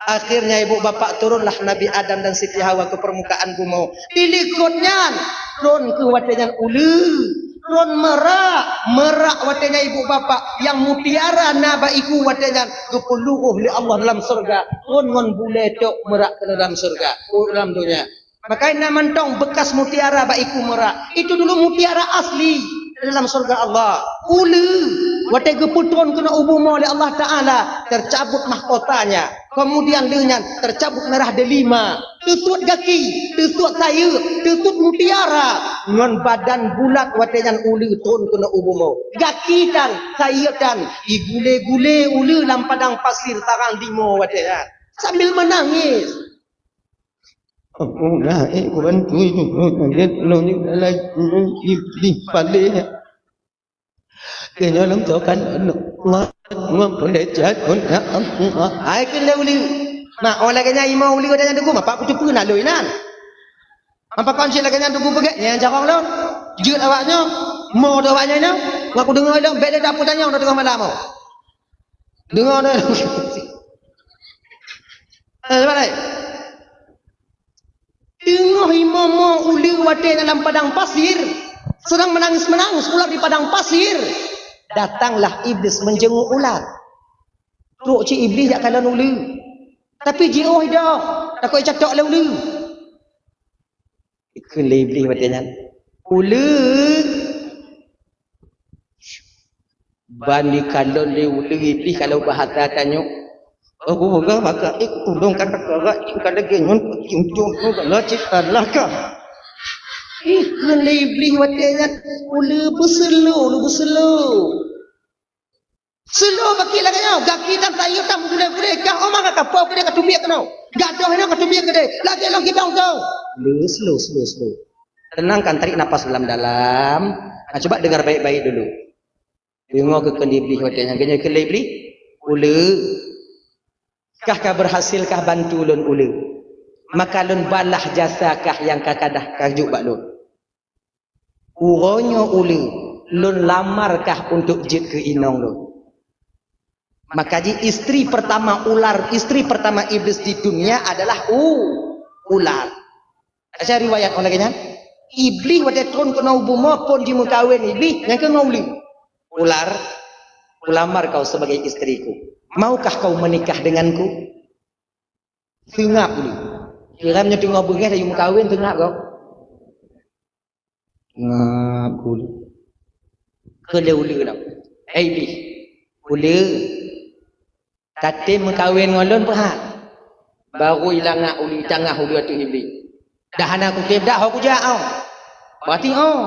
Akhirnya ibu bapak turunlah Nabi Adam dan Siti Hawa ke permukaan bumoe. Di likot nyan, tron keuh watèe nyan uleue, tron meurak, meurak watèe nyan ibu bapak nyang mutiara na bak iku watèe nyan geupeuluh lé Allah dalam syeuruga, tron ngon bulèe tok meurak keunoe dalam syeuruga, dalam donya. Maka na mantong bekas mutiara bak iku meurak. Itu dulu mutiara asli dalam syeuruga Allah. Uleue, watèe geupeutron keunoe u bumoe lé Allah Taala, tercabut mahkotanya. Kemudian lheueh nyan tercabut merah delima, teusuet gaki, teusuet sayeuk, teusuet mutiara. Ngon badan bulat watèe nyan uleue tron keunoe u bumoe. Gaki tan, sayeuk tan, igulé-gulé uleue lam padang pasir tarang dimoe watèe nyan. Sambil menangis. Oh, nah, eh, kuban tui tu, oh, nangis, nangis, nangis, di, di, palé. Keu nyoe lom toh kan, Ngom pun lecet pun. Hai keu lé uleue. Mak, oh lagèe nyan imoe uleue watèe nyan teungku, mapak kuteupeu na lôn inan. Mapak kon cit lagèe nyan teungku peugèt, nyan carông lôn. Jeuet awak nyoe, mo teuh awak nyoe nyoe. Mak kudeungö lôn, bèk lé tapeu tanyong teungoh malam. Deungö deh. Eh, cuba deh. Teungoh imoe mo uleue watèe nyan lam padang pasir, sedang menangis-menangis ular di padang pasir. Datanglah iblis menjenguk ular. Trok cit iblis jak kalon uleue. Tapi jiôh idong, takot jicatok lé uleue. Ikheun lé iblis watèe nyan, "Uleue!" Ban jikalon lé uleue iblis kalau bahasa tanyoe. Oh, bukan maka, eh, ulôn kata karak, eh, kata genyon, cium-cium, oh, kalau cit salah kah? Ikheun lé iblis watèe nyan, "Uleue beuseulo, uleue beuseulo." Slow baki lagèe nyoe, gaki tan sayeup tan gulé-gulé, kah oma ka kapok keudéh ka teubiet keunoe. Gadoh nyoe ka teubiet keudéh, lagèe lôn gidong tu. Slow, slow, slow, slow. Tenangkan, tarik napas dalam-dalam. Nah, coba dengar baik-baik dulu. Deungö keu kheun iblis watèe nyan, geunyoe kheun lé iblis, "Uleue, kah ka berhasil kah bantu lôn uleue? Maka lôn balah jasa kah nyang ka kadah kajok bak lôn." Uroe nyoe uleue, lôn lamar kah untuk jeuet keu inong lôn? Maka jih istri pertama ular, istri pertama iblis di dunia adalah u-, ular. Aca riwayat lagèe nyan, iblis watèe trôn keunoe u bumoe phôn jimeukawen iblis nyang keu ngon uleue. "Ular, kulamar kau sebagai istriku. Maukah kau menikah denganku?" Seungab uleue. Kira meunyoe teungoh beungèh laju meukawen, seungab kau. Ngap gulu. Kheun lé uleue nyan, "Hai iblis, uleue, tatem meukawen ngon lôn peuhat?" Barô ilangak uleue, itangah uleue ateueh iblis. "Dah hana kutem dak ho kujak oh." Berarti oh.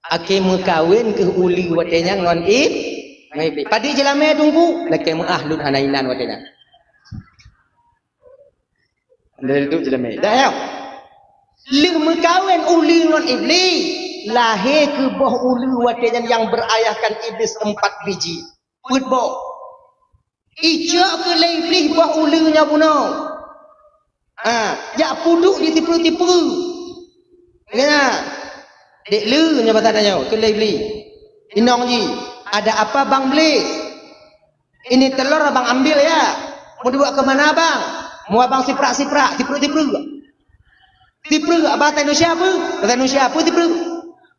Akhé meukawen keuh uleue watèe nyan ngon ib-, ngon iblis. Padit jeulamé teungku, lakèe meu'ah lôn hana inan watèe nyan. Dari tu jeulamé. Dah ya. Lheueh meukawen uleue ngon iblis, lahé keuh boh uleue watèe nyan nyang berayahkan iblis empat biji. Peuet boh. Icok keuh lé iblis boh uleue nyoe bunoe. Ha, jak peuduek di tipeue-tipeue. Ya. Dek le nyoe bata tanyoe keu lé iblis. Inong jih, "Ada apa Bang Blis?" "Ini telur abang ambil ya. Mau dibawa ke mana abang?" "Mau abang siprak-siprak, tiprek-tiprek." "Tiprek, bahasa Indonesia apa?" "Bahasa Indonesia apa tiprek?"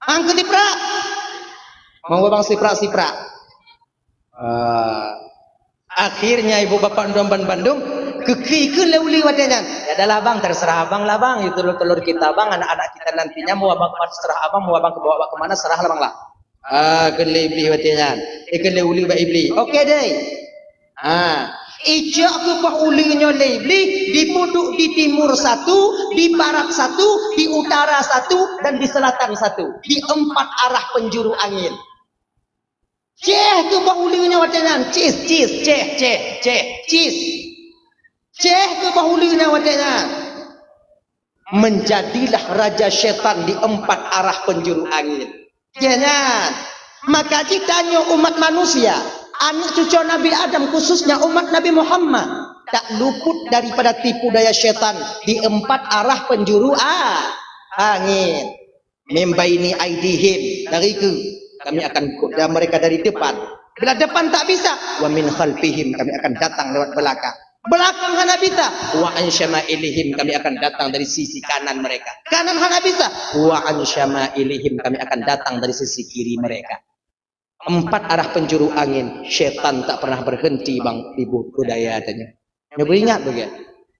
"Angka tiprek." "Mau abang siprak-siprak." Ah, akhirnya ibu bapak ndong ban bandum, keu-kheun lé uleue watèe nyan. "Ya dah lah bang, terserah abang lah bang. Itu telur-telur kita bang, anak-anak kita nantinya mau abang ke mana terserah abang, mau abang ke bawa ke mana serah lah bang lah." Ah, kheun lé iblis watèe nyan. Eh, kheun lé uleue bak iblis. Oke deh. Ah, icok keuh boh uleue nyoe lé iblis, dipeuduek di timur satu, di barat satu, di utara satu, dan di selatan satu. Di empat arah penjuru angin. Ceh keuh boh uleue nyan watèe nyan. Cis, cis, ceh, ceh, ceh, cis. Ceh keuh boh uleue nyan watèe nyan. Menjadilah raja setan di empat arah penjuru angin. Jih nyan. Maka jih tanyoe umat manusia, aneuk cucoe Nabi Adam, khususnya umat Nabi Muhammad, tak luput daripada tipu daya setan di empat arah penjuru a-, angin. "Min baini aidihim," dari keu, "Kami akan goda mereka dari depan." Bila depan tak bisa, "Wa min khalfihim," "Kami akan datang lewat belakang." Belakang hana bisa, "Wa an syama'ilihim," "Kami akan datang dari sisi kanan mereka." Kanan hana bisa, "Wa an syama'ilihim," "Kami akan datang dari sisi kiri mereka." Empat arah penjuru angin, setan tak pernah berhenti bang ibu budaya tanya. Nyoe beuingat bagi.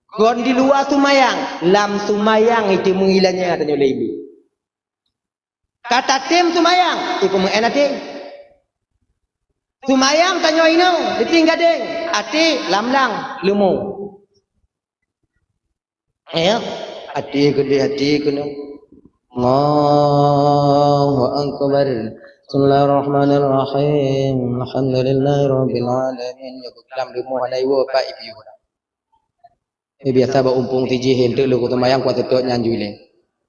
Kon di luwa seumayang, lam seumayang itu meuilanya tanya lé ibu. Ka tatem seumayang, ipeumeu'en até. Seumayang tanyoe inong, diting gadeng, até lam lang, leumo. Ya, até keudeh, até keunoe. Allahu Akbar. Bismillahirrahmanirrahim. Alhamdulillahirabbil alamin. Ya, lam leumo hana iwoe, Pak, ipiôh. Eh, biasa bak umpung tijih, enteuk lôn kuteumayang kuat teutôt nyan jui lé.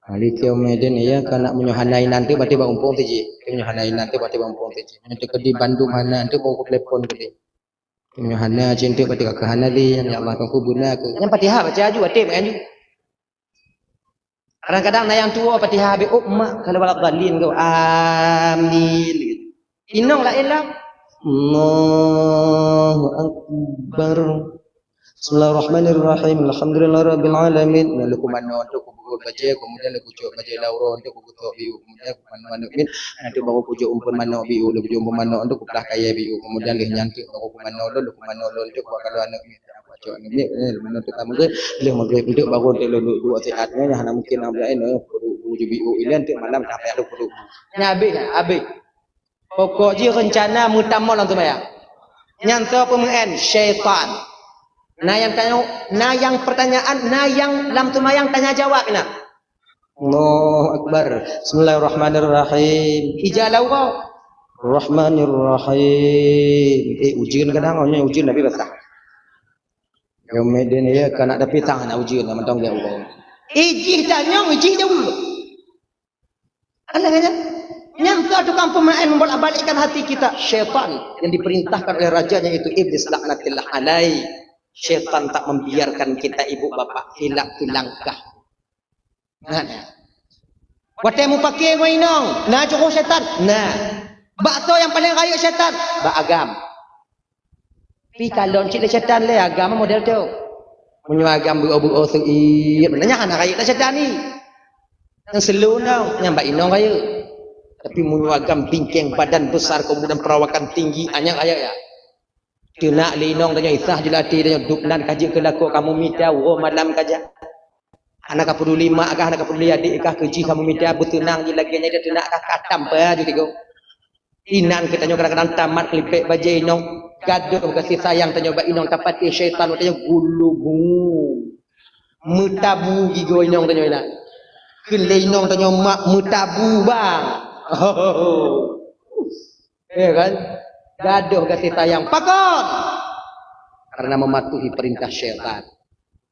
Ahli teori meden, iya, keunak meunyoe hana inan teuk, berarti bak umpung teujih. Meunyoe hana inan teuk, berarti bak umpung teujih. Meunyoe teukeudi bandum hana teuk, baru telepon keudeh. Meunyoe hana cit teuk, berarti ka hana lé, ya Allah, Tuhanku, beuna keu. Nyang Fatihah baca aju, até meuaju. Kadang-kadang na nyang tuwoe Fatihah habéh, "Oh, mak, kalau wala dhalin keu, amin." Inong laén lah. Allahu Akbar. Bismillahirrahmanirrahim. Alhamdulillahirabbil alamin. Nah, lukman non tu ku buka baca, kemudian lukman baca lauro tu ku kutok biu, kemudian ku manoe aneuk miet. Nah, tu baru ku jok umpun manoe biu, lukman jok umpun manoe tu ku pelah kayèe biu, kemudian leh nyan tu baru ku manoe lôn, lukman non lôn tu ku kalau aneuk miet. Cok ni, eh, mana tu ka maghrib, leh maghrib tu baru tu lulus dua siat ni, hana mungkin nak belain, eh, perut bu jibi u ilan tu malam sampai ada perut bu. Nya habis, habis. Pokok jih rencana meutamong lam seumayang. Nyan soe peumeu'en? Syaitan. Na nyang tanya, na nyang pertanyaan, na nyang lam seumayang tanya jawab na. Allahu Akbar. Bismillahirrahmanirrahim. Ija lau ko. Rahmanirrahim. Eh, ujeuen kadang, oh, nyoe ujeuen Nabi basah. Nyoe meden ya, keunak tapi tang na ujeuen, mantong dia Allah. Eh, jih tanyong, jih jaweueb. Aneh kan? Nyan keu tukang peumaén membolak-balikkan hati kita. Syaitan yang diperintahkan oleh rajanya, yaitu Iblis laknatillah alaih. Syaitan tak membiarkan kita, ibu bapak, hilang langkah. Nah, nah. Watèe mupakè ngon inong, na jroh syaitan. Nah. Bak soe nyang paleng rayeuk syaitan? Bak agam. Pi kalon cit lé syaitan lé, agam model tu. Meunyoe agam beuo-beuo seuiet, nyan hana rayeuk lé syaitan ni. Nyang seuleu nyan, nyang bak inong rayeuk. Tapi meunyoe agam bingkeng, badan besar, kemudian perawakan tinggi, nyan rayeuk ya. Teunak lé inong tanyoe, isah jeuet até tanyoe, dub nan ka jeuet keu lakoe kamoe mita, woe malam ka jak. Hana ka peuduli mak kah, hana ka peuduli adék kah, keu jih kamoe mita, beuteunang jih lagèe nyan, teunak kah ka tampa ju tigo. Inan geutanyoe kadang-kadang tamat keulipek bajèe inong, gadôh gaséh sayang tanyoe bak inong, tapatéh syaitan tanyoe gulubu. Meutabu gigoe inong tanyoe inan. Kheun lé inong tanyoe mak meutabu bang. Ya kan? Gadôh gaséh sayang. Pakon? Karena mematuhi perintah syaitan.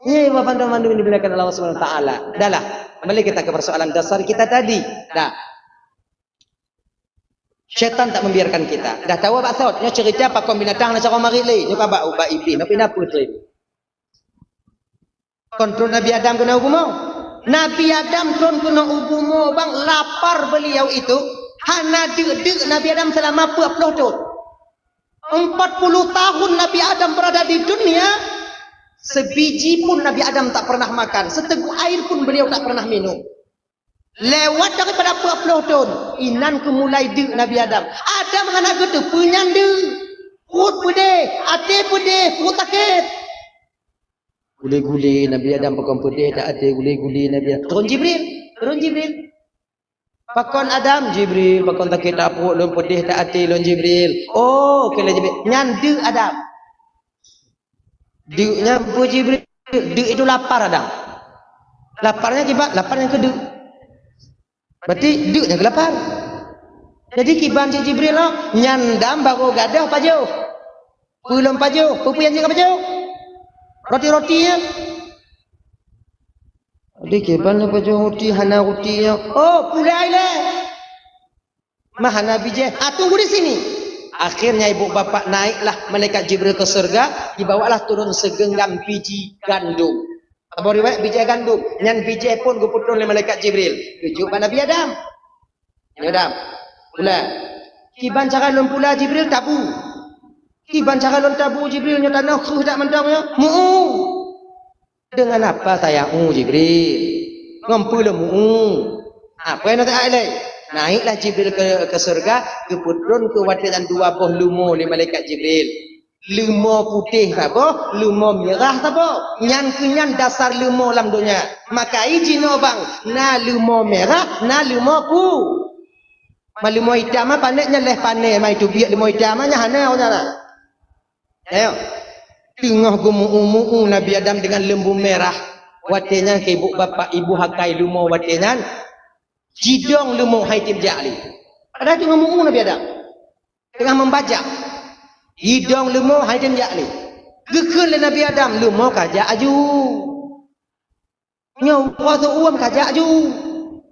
Nyoe Bapak Ibu mandum yang dimuliakan Allah Subhanahu wa taala. Dahlah, kembali kita ke persoalan dasar kita tadi. Dah. Syaitan tak membiarkan kita. Dah tahu bak sot, nyoe cerita pakon binatang na cara marit lé. Nyoe ka bak ubat iblih, tapi na peutré. Kon trôn Nabi Adam keunoe u bumoe. Nabi Adam trôn keunoe u bumoe bang, lapar beliau itu, hana deuk-deuk Nabi Adam selama peuet ploh thon. Empat puluh tahun Nabi Adam berada di dunia, sebiji pun Nabi Adam tak pernah makan, seteguk air pun beliau tak pernah minum. Lewat daripada peuet ploh thon, inan keu mulai deuk Nabi Adam. Adam hana geuteupeue nyan deuk. Pruet peudeh, até peudeh, pruet sakét. Gulé-gulé Nabi Adam pakon peudeh that até, gulé-gulé Nabi Adam. Turun Jibril, turun Jibril. Pakon Adam? Jibril, pakon sakét that pruet lôn, peudeh that até lôn, Jibril. Oh, keu lé Jibril. Nyan deuk Adam. Deuk nyan peue Jibril? Deuk itu lapar Adam. Lapar nyan kiban, lapar nyan keu deuk. Berarti deuk nyan keu lapar. Jadi kiban cit Jibril nyoe, nyan Adam baru gadôh pajoh. Peue lom pajoh, peue-peue nyang jeuet ka pajoh? Roti-roti nyan. Jadi kiban lom pajoh roti, hana roti nyan. Oh, pulai lé. Mah hana bijéh, ah, tunggu di sini. Akhirnya ibu bapak naiklah malaikat Jibril ke surga, dibawalah turun segenggam biji gandum. Saboh riwayat bijéh gandum, nyan bijéh pun geupeutron lé malaikat Jibril. Geujok bak Nabi Adam. Nyoe Adam, pula. Kiban cara lôn pula Jibril tabu. Kiban cara lôn tabu Jibril nyoe tanoh kreueh that mantong nyoe. Mu-u. Dengan apa saya u Jibril? Ngon peue lôn mu-u? Apa nyang teuka ilée? Naiklah Jibril ke, ke surga, geupeutron keu watée nyan dua boh leumo lé malaikat Jibril. Leumo putéh saboh, leumo mirah saboh. Nyan keuh nyan dasar leumo lam donya. Maka i jinoe bang, na leumo mirah, na leumo pu. Ma leumo itam ma pané nyan leh pané, ma itu biet leumo itam ma nyan hana nyan na. Ayo. Teungoh geumeu-u-meu Nabi Adam deungon leumo mirah. Watée nyan keu ibu bapak ibu hakai leumo watée nyan. Jidong leumo hai tem jak lé. Padahai teungoh meu-u Nabi Adam. Teungoh membajak. Jidong leumo hai tem jak lé. Geukheun lé Nabi Adam, leumo ka jak aju. Nyoe uroe seuuem ka jak ju.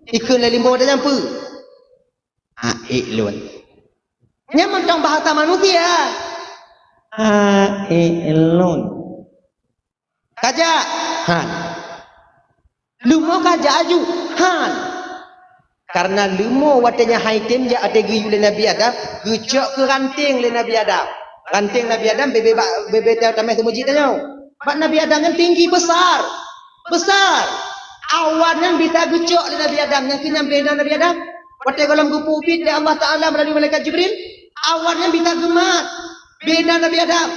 Ikheun lé leumo watèe nyan peue? Aék lôn. Nyan mantong bahasa manusia. Aék lôn. Kajak? Han. Leumo kajak aju? Han. Karena leumo watèe nyan han item jak watèe geuyue lé Nabi Adam, geucok keu ranting lé Nabi Adam. Ranting Nabi Adam bèe-bèe bak, bèe-bèe ta-, tamè seumeujid tanyoe. Bak Nabi Adam nyan tinggi, besar. Besar. Awan nyan bisa geucok lé Nabi Adam, nyan keuh nyan bèe na Nabi Adam. Watèe gohlom geupeubiet lé Allah Taala meulalu malaikat Jibril, awan nyan bisa geumat bèe na Nabi Adam.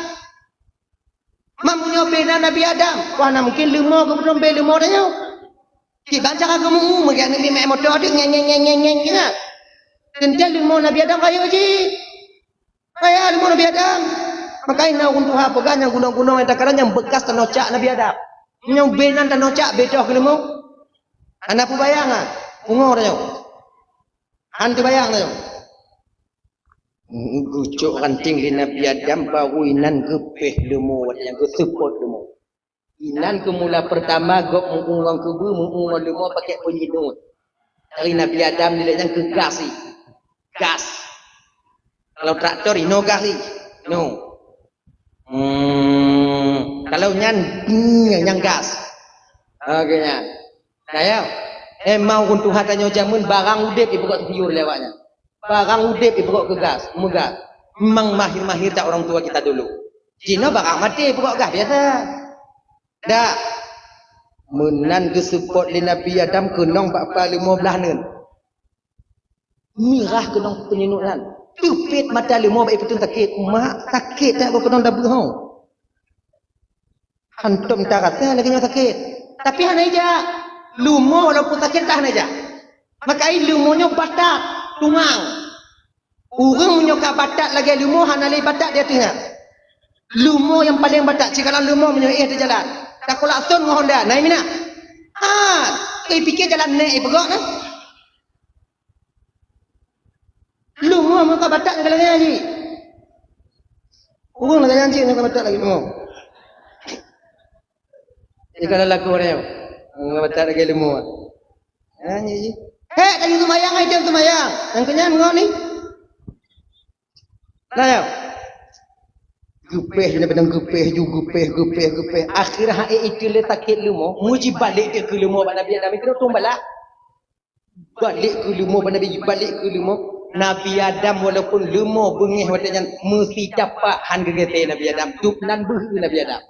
Meunyoe bèe na Nabi Adam, wah, na mungkin leumo geupeudong bèe leumo tanyoe. Kiban cara geumeu-, meugah Nabi meu'èk moto deuek, ngeng, ngeng, ngeng, ngeng, ngeng, nyan. Teuntèe leumo Nabi Adam rayeuk jih. Rayeuk leumo Nabi Adam. Makajih na ureueng tuha peugah nyang gunong-gunong nyang takalon nyang beukas tanoh cak Nabi Adam. Nyang bèe nyan tanoh cak bèe toh keu leumo. Hana peubayang, ha? Pungo tanyoe. Han teubayang tanyoe. Geucok ranting lé Nabi Adam, baru inan geupéh leumo, watèe nyan geuseupôt leumo. Inan keu mula peurtama gob meu-ueng ngon keubeue, meu-ueng ngon leumo pakèk peunyinuet. Dari Nabi Adam dilèe nyan keu gas, gas. Kalau traktor, inoe gas, inoe. Hmm, kalau nyan, hmm, nyan gas. Oke, nyan. Nah, ya. Emang ureueng tuha tanyoe jameun barang udép ipeugöt sipiôh lé awak nyan. Barang udép ipeugöt keu gas, meugas. Memang mahir-mahir that orang tua kita dulu. Jinoe barang maté ipeugöt gas biasa. Dak. Meunan geuseupôt lé Nabi Adam keunong bak pa leumo blah neuen. Mirah keunong peunyinuet nyan. Teupét mata leumo bak ipeutung sakét. Mak, sakét that goh keunong dabeuh ho. Hantom tarasa lagèe nyoe sakét. Tapi hana ijak. Leumo walaupun sakét ka hana ijak. Makajih leumo nyoe batat, tungang. Ureueng meunyoe ka batat lagèe leumo hana lé batat di ateueh nyan. Leumo nyang paleng batat, sikalon leumo meunyoe éh teujalan. Takulak sôn ngon honda, na imina. Ha, ipike jalan nèk ipeugöt na. Leumo meunyoe ka batat lagèe nyan jih. Ureueng lagèe nyan jih, meunyoe ka batat lagèe leumo. Jadi kalau laku orang nyoe, meunyoe ka batat lagèe leumo. Ha, nyan jih. Hek, tadi seumayang, ai tem seumayang. Nyang keunyan ngon ni. Nah, ya. Geupéh, dia bilang geupéh, ju geupéh, geupéh, geupéh. Akhirnya, hai itu le sakét leumo, muji balik dia keu leumo bak Nabi Adam itu tu balah. Balik keu leumo bak Nabi, balik keu leumo. Nabi Adam walaupun leumo beungéh watèe nyan meusi tapak han geugeuté Nabi Adam. Dub nan beuhe Nabi Adam.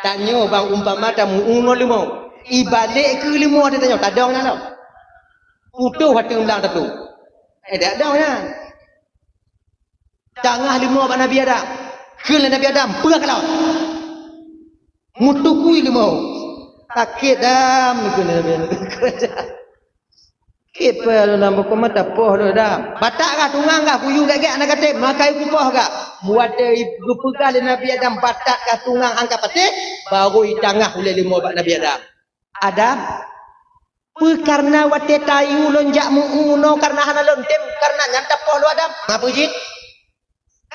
Tanyoe bang umpama tamu-ueng ngon leumo. Ibalek keu leumo ateueh tanyoe, tadong na lom. Putôh ateueh ulang tatu. Eh, dak dong nyan. Tangah leumo bak Nabi Adam. Kheun lé Nabi Adam, peue kalon? Meutukui leumo. Sakét dam, kheun lé Nabi Adam. Kipeue lôn na bukon mata poh lôn dam. Batak kah tungang kah kuyue gèt-gèt hana katem, meukayu kupoh kah. Watèe geupeugah lé Nabi Adam batak kah tungang angkat patéh, baru itangah ulèe leumo bak Nabi Adam. Adam, peue kareuna watèe tayue lôn jak meu-unoe kareuna hana lôn tem, kareuna nyan tapoh lôn Adam? Peue jih?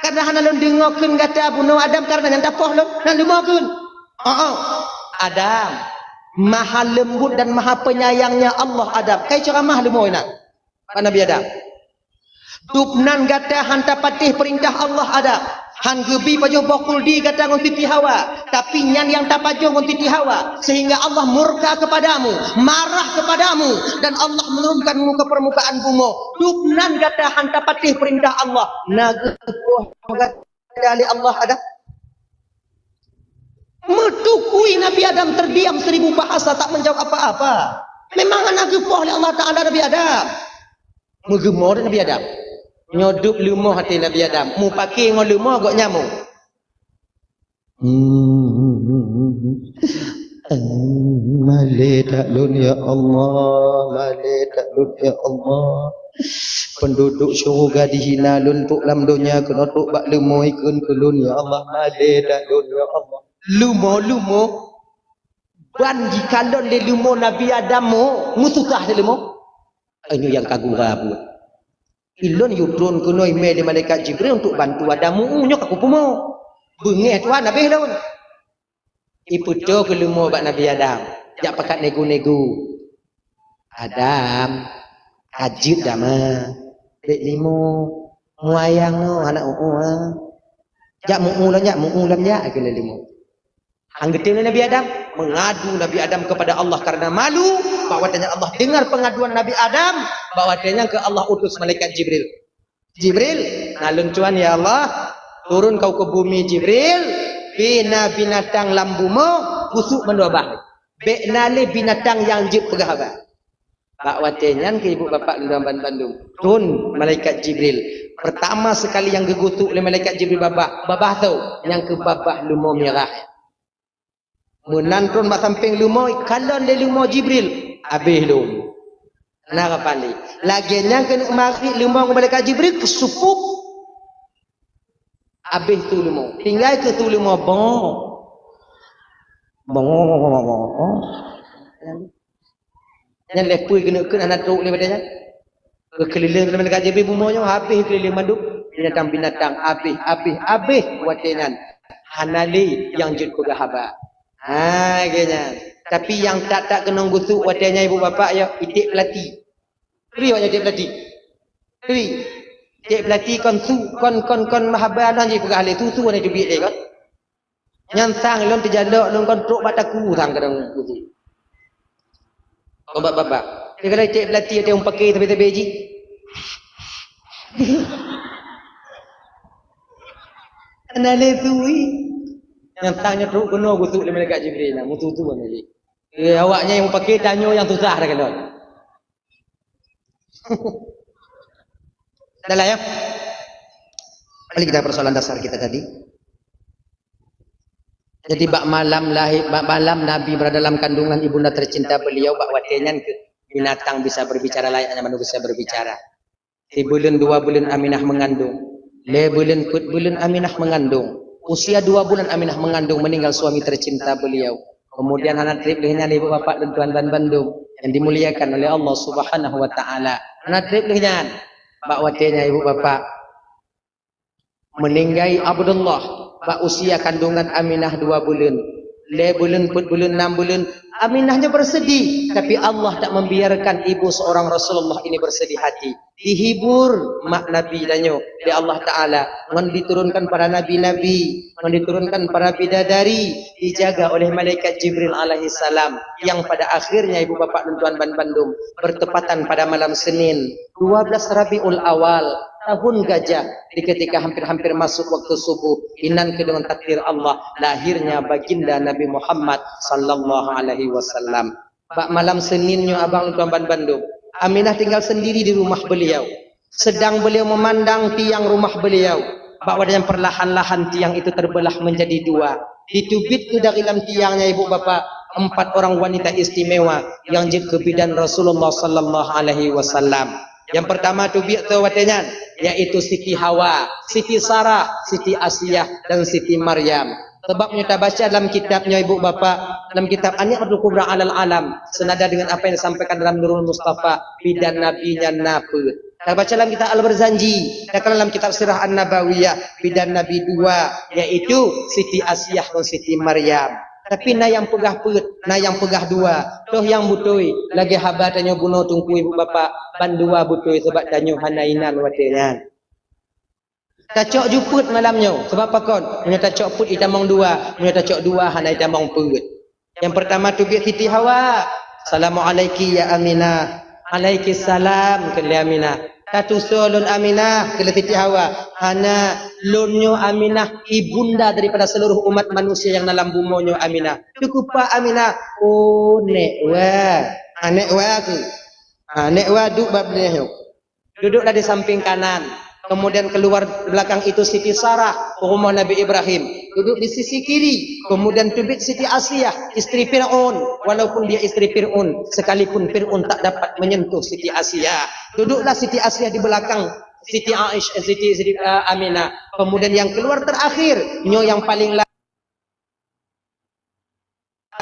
Kareuna hana lôn deungoe kheun gata bunoe Adam kareuna nyan tapoh lôn, nan leumo kheun. Oh, oh. Adam, maha leumbut dan maha penyayangnya Allah Adam. Kai ceuramah leumo inan. Bak Nabi Adam. Dub nan gata han tapatéh peurintah Allah Adam. Han geubi pajoh boh khuldi gata ngon Siti Hawa. Tapi nyan nyang tapajoh ngon Siti Hawa. Sehingga Allah murka kepadamu, marah kepadamu. Dan Allah menurunkanmu ke permukaan bumoe. Dub nan gata han tapatéh peurintah Allah. Na geupoh gata lé Allah Adam? Meutukui Nabi Adam terdiam seribu bahasa tak menjawab apa-apa. Memang hana geupoh lé Allah Taala Nabi Adam. Meugeumoe Nabi Adam. Nyoe dub leumo até Nabi Adam. Mupake ngon leumo gobnyan mo. Malèe that lôn ya Allah, malèe that lôn ya Allah. Penduduk syeuruga dihina lôn trok lam donya keunoe trok bak leumo ikheun keu lôn ya Allah, malèe that lôn ya Allah. Leumo, leumo. Ban jikalon lé leumo Nabi Adam mo, meususah lé leumo. Nyoe nyang ka gura buet. Ilôn yue tron keunoe imè lé malaikat Jibril untuk bantu Adam, mu nyoe ka kupeumo. Beungèh Tuhan habéh lôn. Ipeutoe keu leumo bak Nabi Adam, jak pakat negu-negu. "Adam, ka jeuet dah ma. Bèk limo. Muayang nyoe hana u-u, ha. Jak mu-u lom jak, mu-u lom jak," kheun lé limo. Han geutem lé Nabi Adam, mengadu Nabi Adam kepada Allah karena malu, bak watèe nyan Allah dengar pengaduan Nabi Adam, bak watèe nyan keuh Allah utus malaikat Jibril. "Jibril, na lôn tuan ya Allah, turun kau ke bumi Jibril, bina binatang lam bumoe, gusuk mandum babah. Bèk na lé binatang nyang jeuet peugah haba." Bak watèe nyan keuh ibu bapak lôn tuan ban-, bandum, turun malaikat Jibril. Pertama sekali nyang geugusuk lé malaikat Jibril babah, babah tho, nyang keuh babah leumo mirah. Meunan tron bak sampéng leumo, ikalon lé leumo Jibril, abéh lom. Na ka paléh. Lagèe nyan keuneuk marit leumo ngon malaikat Jibril, keusupuk. Abéh su leumo. Tinggai keu su leumo, bong. Bong. Nyan lheuh peue keuneuk kheun hana trok lé watèe nyan. Keukeulileng lé malaikat Jibril bumoe nyoe, habéh keulileng mandum. Binatang-binatang habéh, habéh, habéh watèe nyan. Hana lé nyang jeuet peugah haba. Ha, lagèe nyan. Tapi nyang that-that keunong gusuk watèe nyan ibu bapak ya, iték peulati. Turi awak nyan iték peulati. Turi. Iték peulati kon su, kon, kon, kon haba nyan jipeugah lé su, su hana teubiet lé kon. Nyan sang lôn teujalok lôn kon trok bak takue sang kadang kusu. Kon bak babah. Teugalai cek peulati ada ureueng paké sabe-sabe jih. Hana lé turi. Nyan sang nyoe trok keunoe gusuk lé malaikat Jibril na, mutu-tu lé. Eh, awak nyan nyang paké tanyoe nyang susah dah kalon. Dah lah ya. Kembali kita persoalan dasar kita tadi. Jadi bak malam lahir, bak malam Nabi berada dalam kandungan ibunda tercinta beliau, bak watèe nyan keuh binatang bisa berbicara layaknya manusia berbicara. Sibuleuen dua buleuen Aminah mengandung. Lhèe buleuen peuet buleuen Aminah mengandung. Usia dua bulan Aminah mengandung, meninggal suami tercinta beliau. Kemudian hana trép lheueh nyan ibu bapak lôn tuan ban bandum yang dimuliakan oleh Allah Subhanahu wa taala. Hana trép lheueh nyan. Bak watèe nyan ibu bapak meninggai Abdullah bak usia kandungan Aminah dua buleuen. Lhèe buleuen, peuet buleuen, nam buleuen, Aminah nyoe bersedih, tapi Allah tak membiarkan ibu seorang Rasulullah ini bersedih hati. Dihibur mak Nabi tanyoe lé Allah Taala, ngon diturunkan para nabi-nabi, ngon diturunkan para bidadari, dijaga oleh malaikat Jibril alaihissalam, yang pada akhirnya ibu bapak lôn tuan ban bandum bertepatan pada malam Senin, dua belas Rabiul Awal, tahun gajah, di ketika hampir-hampir masuk waktu subuh, inan keuh deungon takdir Allah, lahirnya baginda Nabi Muhammad sallallahu alaihi wasallam. Bak malam Senin nyoe abang lôn tuan ban bandum, Aminah tinggal sendiri di rumah beliau. Sedang beliau memandang tiang rumah beliau, bak watèe nyan perlahan-lahan tiang itu terbelah menjadi dua. Diteubiet keuh dari lam tiang nyan ibu bapak, empat orang wanita istimewa nyang jeuet keu bidan Rasulullah sallallahu alaihi wasallam. Nyang pertama teubiet tho watèe nyan, yaitu Siti Hawa, Siti Sarah, Siti Asiah, dan Siti Maryam. Sebab nyoe tabaca lam kitab nyoe ibu bapak, lam kitab An-Ni'matul Kubra alal Alam, senada dengan apa yang disampaikan dalam Nurul Mustafa, bidan Nabi nyan na peuet. Tabaca lam kitab Al-Barzanji, takalon lam kitab Sirah An-Nabawiyah, bidan Nabi dua, yaitu Siti Asiah dan Siti Maryam. Tapi na nyang peugah peuet, na nyang peugah dua. Toh nyang beutôi, lagèe haba tanyoe bunoe teungku ibu bapak, ban dua beutôi, sabab tanyoe hana inan watèe nyan. Tacok ju peuet malam nyoe, sabab pakon? Meunyoe tacok peuet itamong dua, meunyoe tacok dua hana itamong peuet. Nyang pertama teubiet Siti Hawa, "Assalamu'alaiki ya Aminah." "Alaiki salam," kheun lé Aminah. "Tatusoe lôn Aminah," kheun lé Siti Hawa. "Hana, lôn nyoe Aminah, ibunda daripada seluruh umat manusia nyang na lam bumoe nyoe Aminah." "Teukupa Aminah?" "Oh, nèk wa." "Ah, nèk wa keuh." "Ah, nèk wa duek bak binéh nyoe." Duduklah di samping kanan. Kemudian keluar belakang itu Siti Sarah, rumah Nabi Ibrahim, duduk di sisi kiri. Kemudian teubiet Siti Asiah, istri Fir'aun. Walaupun dia istri Fir'aun, sekalipun Fir'aun tak dapat menyentuh Siti Asiah. Duduklah Siti Asiah di belakang Siti Aisyah, Siti, Siti, eh, Aminah. Kemudian yang keluar terakhir, nyoe yang paling la-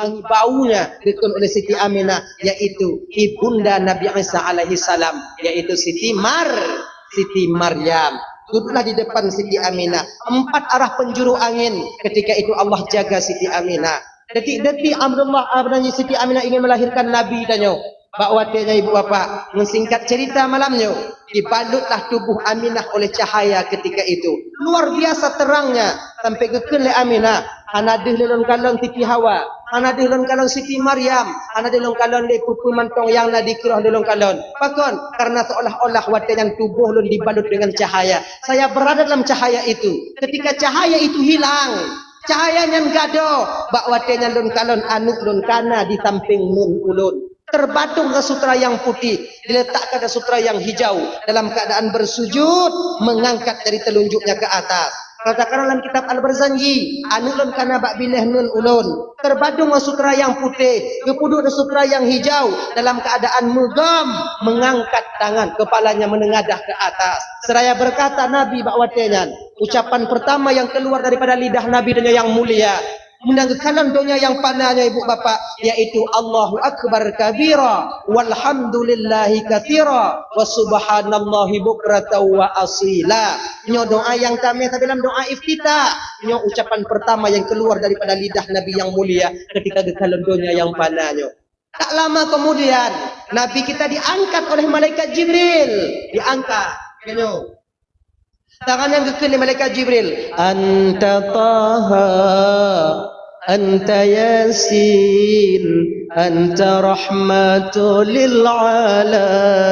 wangi baunya dikheun oleh Siti Aminah, yaitu ibunda Nabi Isa alaihi salam, yaitu Siti Mar-, Siti Maryam. Duduklah di depan Siti Aminah. Empat arah penjuru angin. Ketika itu Allah jaga Siti Aminah. Detik-detik Abdullah, apa namanya, Siti Aminah ingin melahirkan Nabi tanyoe. Bak watée nyan ibu bapak, meusingkat cerita malam nyoe, dibalutlah tubuh Aminah oleh cahaya ketika itu. Luar biasa terangnya, sampai geukheun lé Aminah, "Hana deuh lôn kalon Siti Hawa, hana deuh lôn kalon Siti Maryam, hana deuh lôn kalon lé peue-peue mantong nyang na dikeurah lôn kalon." Pakon? Karena seolah-olah watée nyan tuboh lôn dibalut dengan cahaya. Saya berada dalam cahaya itu. Ketika cahaya itu hilang, cahaya nyan gadôh, bak watée nyan lôn kalon aneuëk lôn ka na di sampéng ngon ulôn. Terbadong rot sutra nyang putéh, diletakkan rot sutra nyang hijau, dalam keadaan bersujud, mengangkat jari telunjuknya ke atas. Kalau takalon lam kitab Al-Barzanji, aneuëk lôn ka na bak binéh ngon ulôn. Terbadong rot sutra nyang putéh, geupeuduek rot sutra nyang hijau, dalam keadaan meugom, mengangkat tangan, kepalanya menengadah ke atas. Seraya berkata Nabi bak watée nyan, ucapan pertama yang keluar daripada lidah Nabi tanyoe nyang mulia, meunang geukalon donya nyang fana nyoe ibu bapak, yaitu Allahu Akbar kabira, walhamdulillahi katsira, wa subhanallahi bukratan wa asila. Nyoe doa nyang tamé sabe lam doa iftitah. Nyoe ucapan pertama yang keluar daripada lidah Nabi nyang mulia ketika geukalon donya nyang fana nyoe. Tak lama kemudian, Nabi kita diangkat oleh malaikat Jibril. Diangkat. Nyoe. Tangan nyang geukheun lé malaikat Jibril, "Anta Taha, anta Yasin, anta rahmatul lil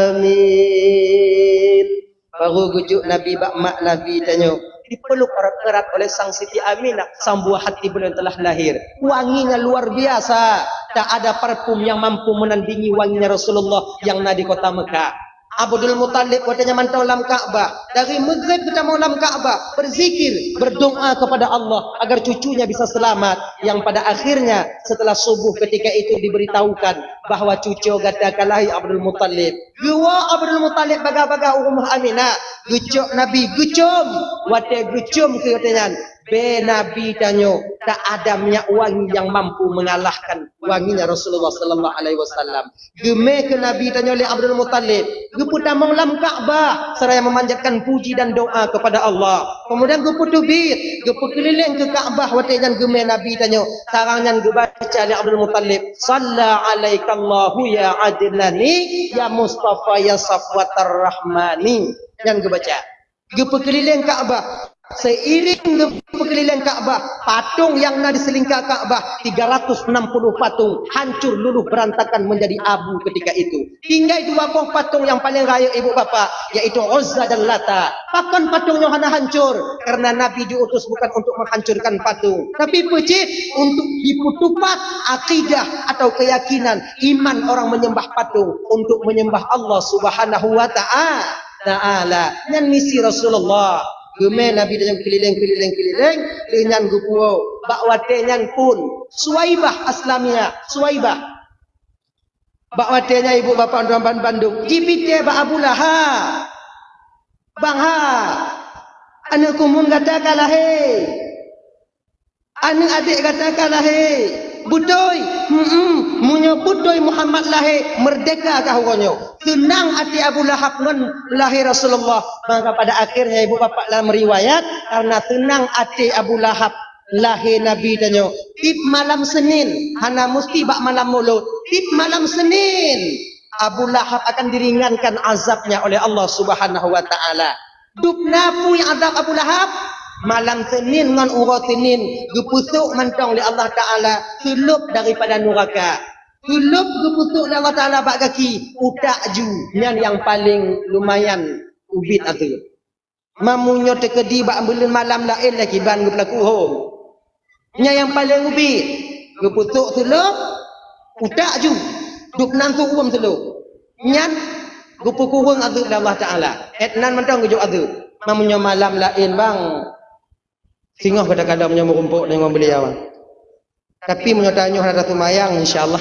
alamin." Baru geujok Nabi bak mak Nabi tanyoe, dipeluk erat-erat oleh sang Siti Aminah, sang buah hati beliau telah lahir. Wanginya luar biasa, tak ada parfum yang mampu menandingi wanginya Rasulullah yang na di kota Mekah. Abdul Muthalib watée nyan mantong lam Ka'bah. Dari Maghrib geutamong lam Ka'bah, berzikir, berdoa kepada Allah agar cucunya bisa selamat. Yang pada akhirnya, setelah subuh ketika itu diberitahukan bahwa cucu gata ka lahé Abdul Muthalib. Geuwoe Abdul Muthalib bagah-bagah u rumoh Aminah. Geucok Nabi, geucom. Watée geucom keu watée nyan, bée Nabi tanyoe tak ada minyak wangi yang mampu mengalahkan wanginya Rasulullah sallallahu alaihi wasallam. Geumé keu Nabi tanyoe lé Abdul Muthalib, geupeutamong lam Ka'bah seraya memanjatkan puji dan doa kepada Allah. Kemudian geupeuteubiet, geupeukeulileng keu Ka'bah watée nyan geumé Nabi tanyoe. Sarang nyan geubaca lé Abdul Muthalib, "Shalla alaikallahu ya Adnani, ya Mustafa, ya Safwatar Rahmani." Nyan geubaca. Geupeukeulileng Ka'bah. Seiring geupeukeulileng Ka'bah, patong nyang na di seulingka Ka'bah, tiga ratus enam puluh patong, hancur luluh berantakan menjadi abu ketika itu. Tinggai dua boh patong nyang paleng rayeuk ibu bapak, yaitu Uzza dan Lata. Pakon patong nyoe hana hancur? Karena Nabi diutus bukan untuk menghancurkan patung, tapi peucit untuk dipeutupat akidah atau keyakinan iman orang menyembah patung untuk menyembah Allah Subhanahu wa Ta'a-, Ta'ala. Nyan misi Rasulullah. Geumé Nabi tanyoe keulileng, keulileng, keulileng, lheueh nyan geupuwoe. Bak watée nyan phon Suwaibah Aslamiyah, Suwaibah. Bak watée nyan ibu bapak tuan ban bandum, jipike bak Abu Lahab. Bang ha, aneuëk kumun gata ka lahé. Aneuëk adék gata ka lahé. Beutôi? Hmm, meunyoe beutôi Muhammad lahé, meurdeka kah uroe nyoe. Seunang até Abu Lahab ngon lahé Rasulullah. Maka pada akhirnya ibu bapak lam riwayat, karena seunang até Abu Lahab lahé Nabi tanyoe, tiep malam Senin, hana musti bak malam Mulud, tiep malam Senin, Abu Lahab akan diringankan azabnya oleh Allah Subhanahu wa Taala. Dub na peue azab Abu Lahab? Malam Senin ngon uroe Senin geupeusok mantong lé Allah Taala seulôb daripada nuraka. Seulôb geupeusok lé Allah Taala bak gaki, utak ju, nyan nyang paleng lumayan ubit ateueh. Mamunyoe teukeudi bak buleuen malam laén lé kiban geupeulaku hom. Nyan nyang paleng ubit, geupeusok seulôb, utak ju, dub nan su uem seulôb. Nyan geupeukureueng azeueb lé Allah Taala. Et nan mantong geujok azeueb. Mamunyoe malam laén bang, singoh gata kalon meunyoe meurumpok deungon beuliau. Tapi meunyoe tanyoe hana taseumayang, insya Allah.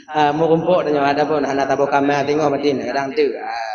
Ah, meurumpok tanyoe, adapun hana taboh kama, singoh matin, kadang tu. Ah.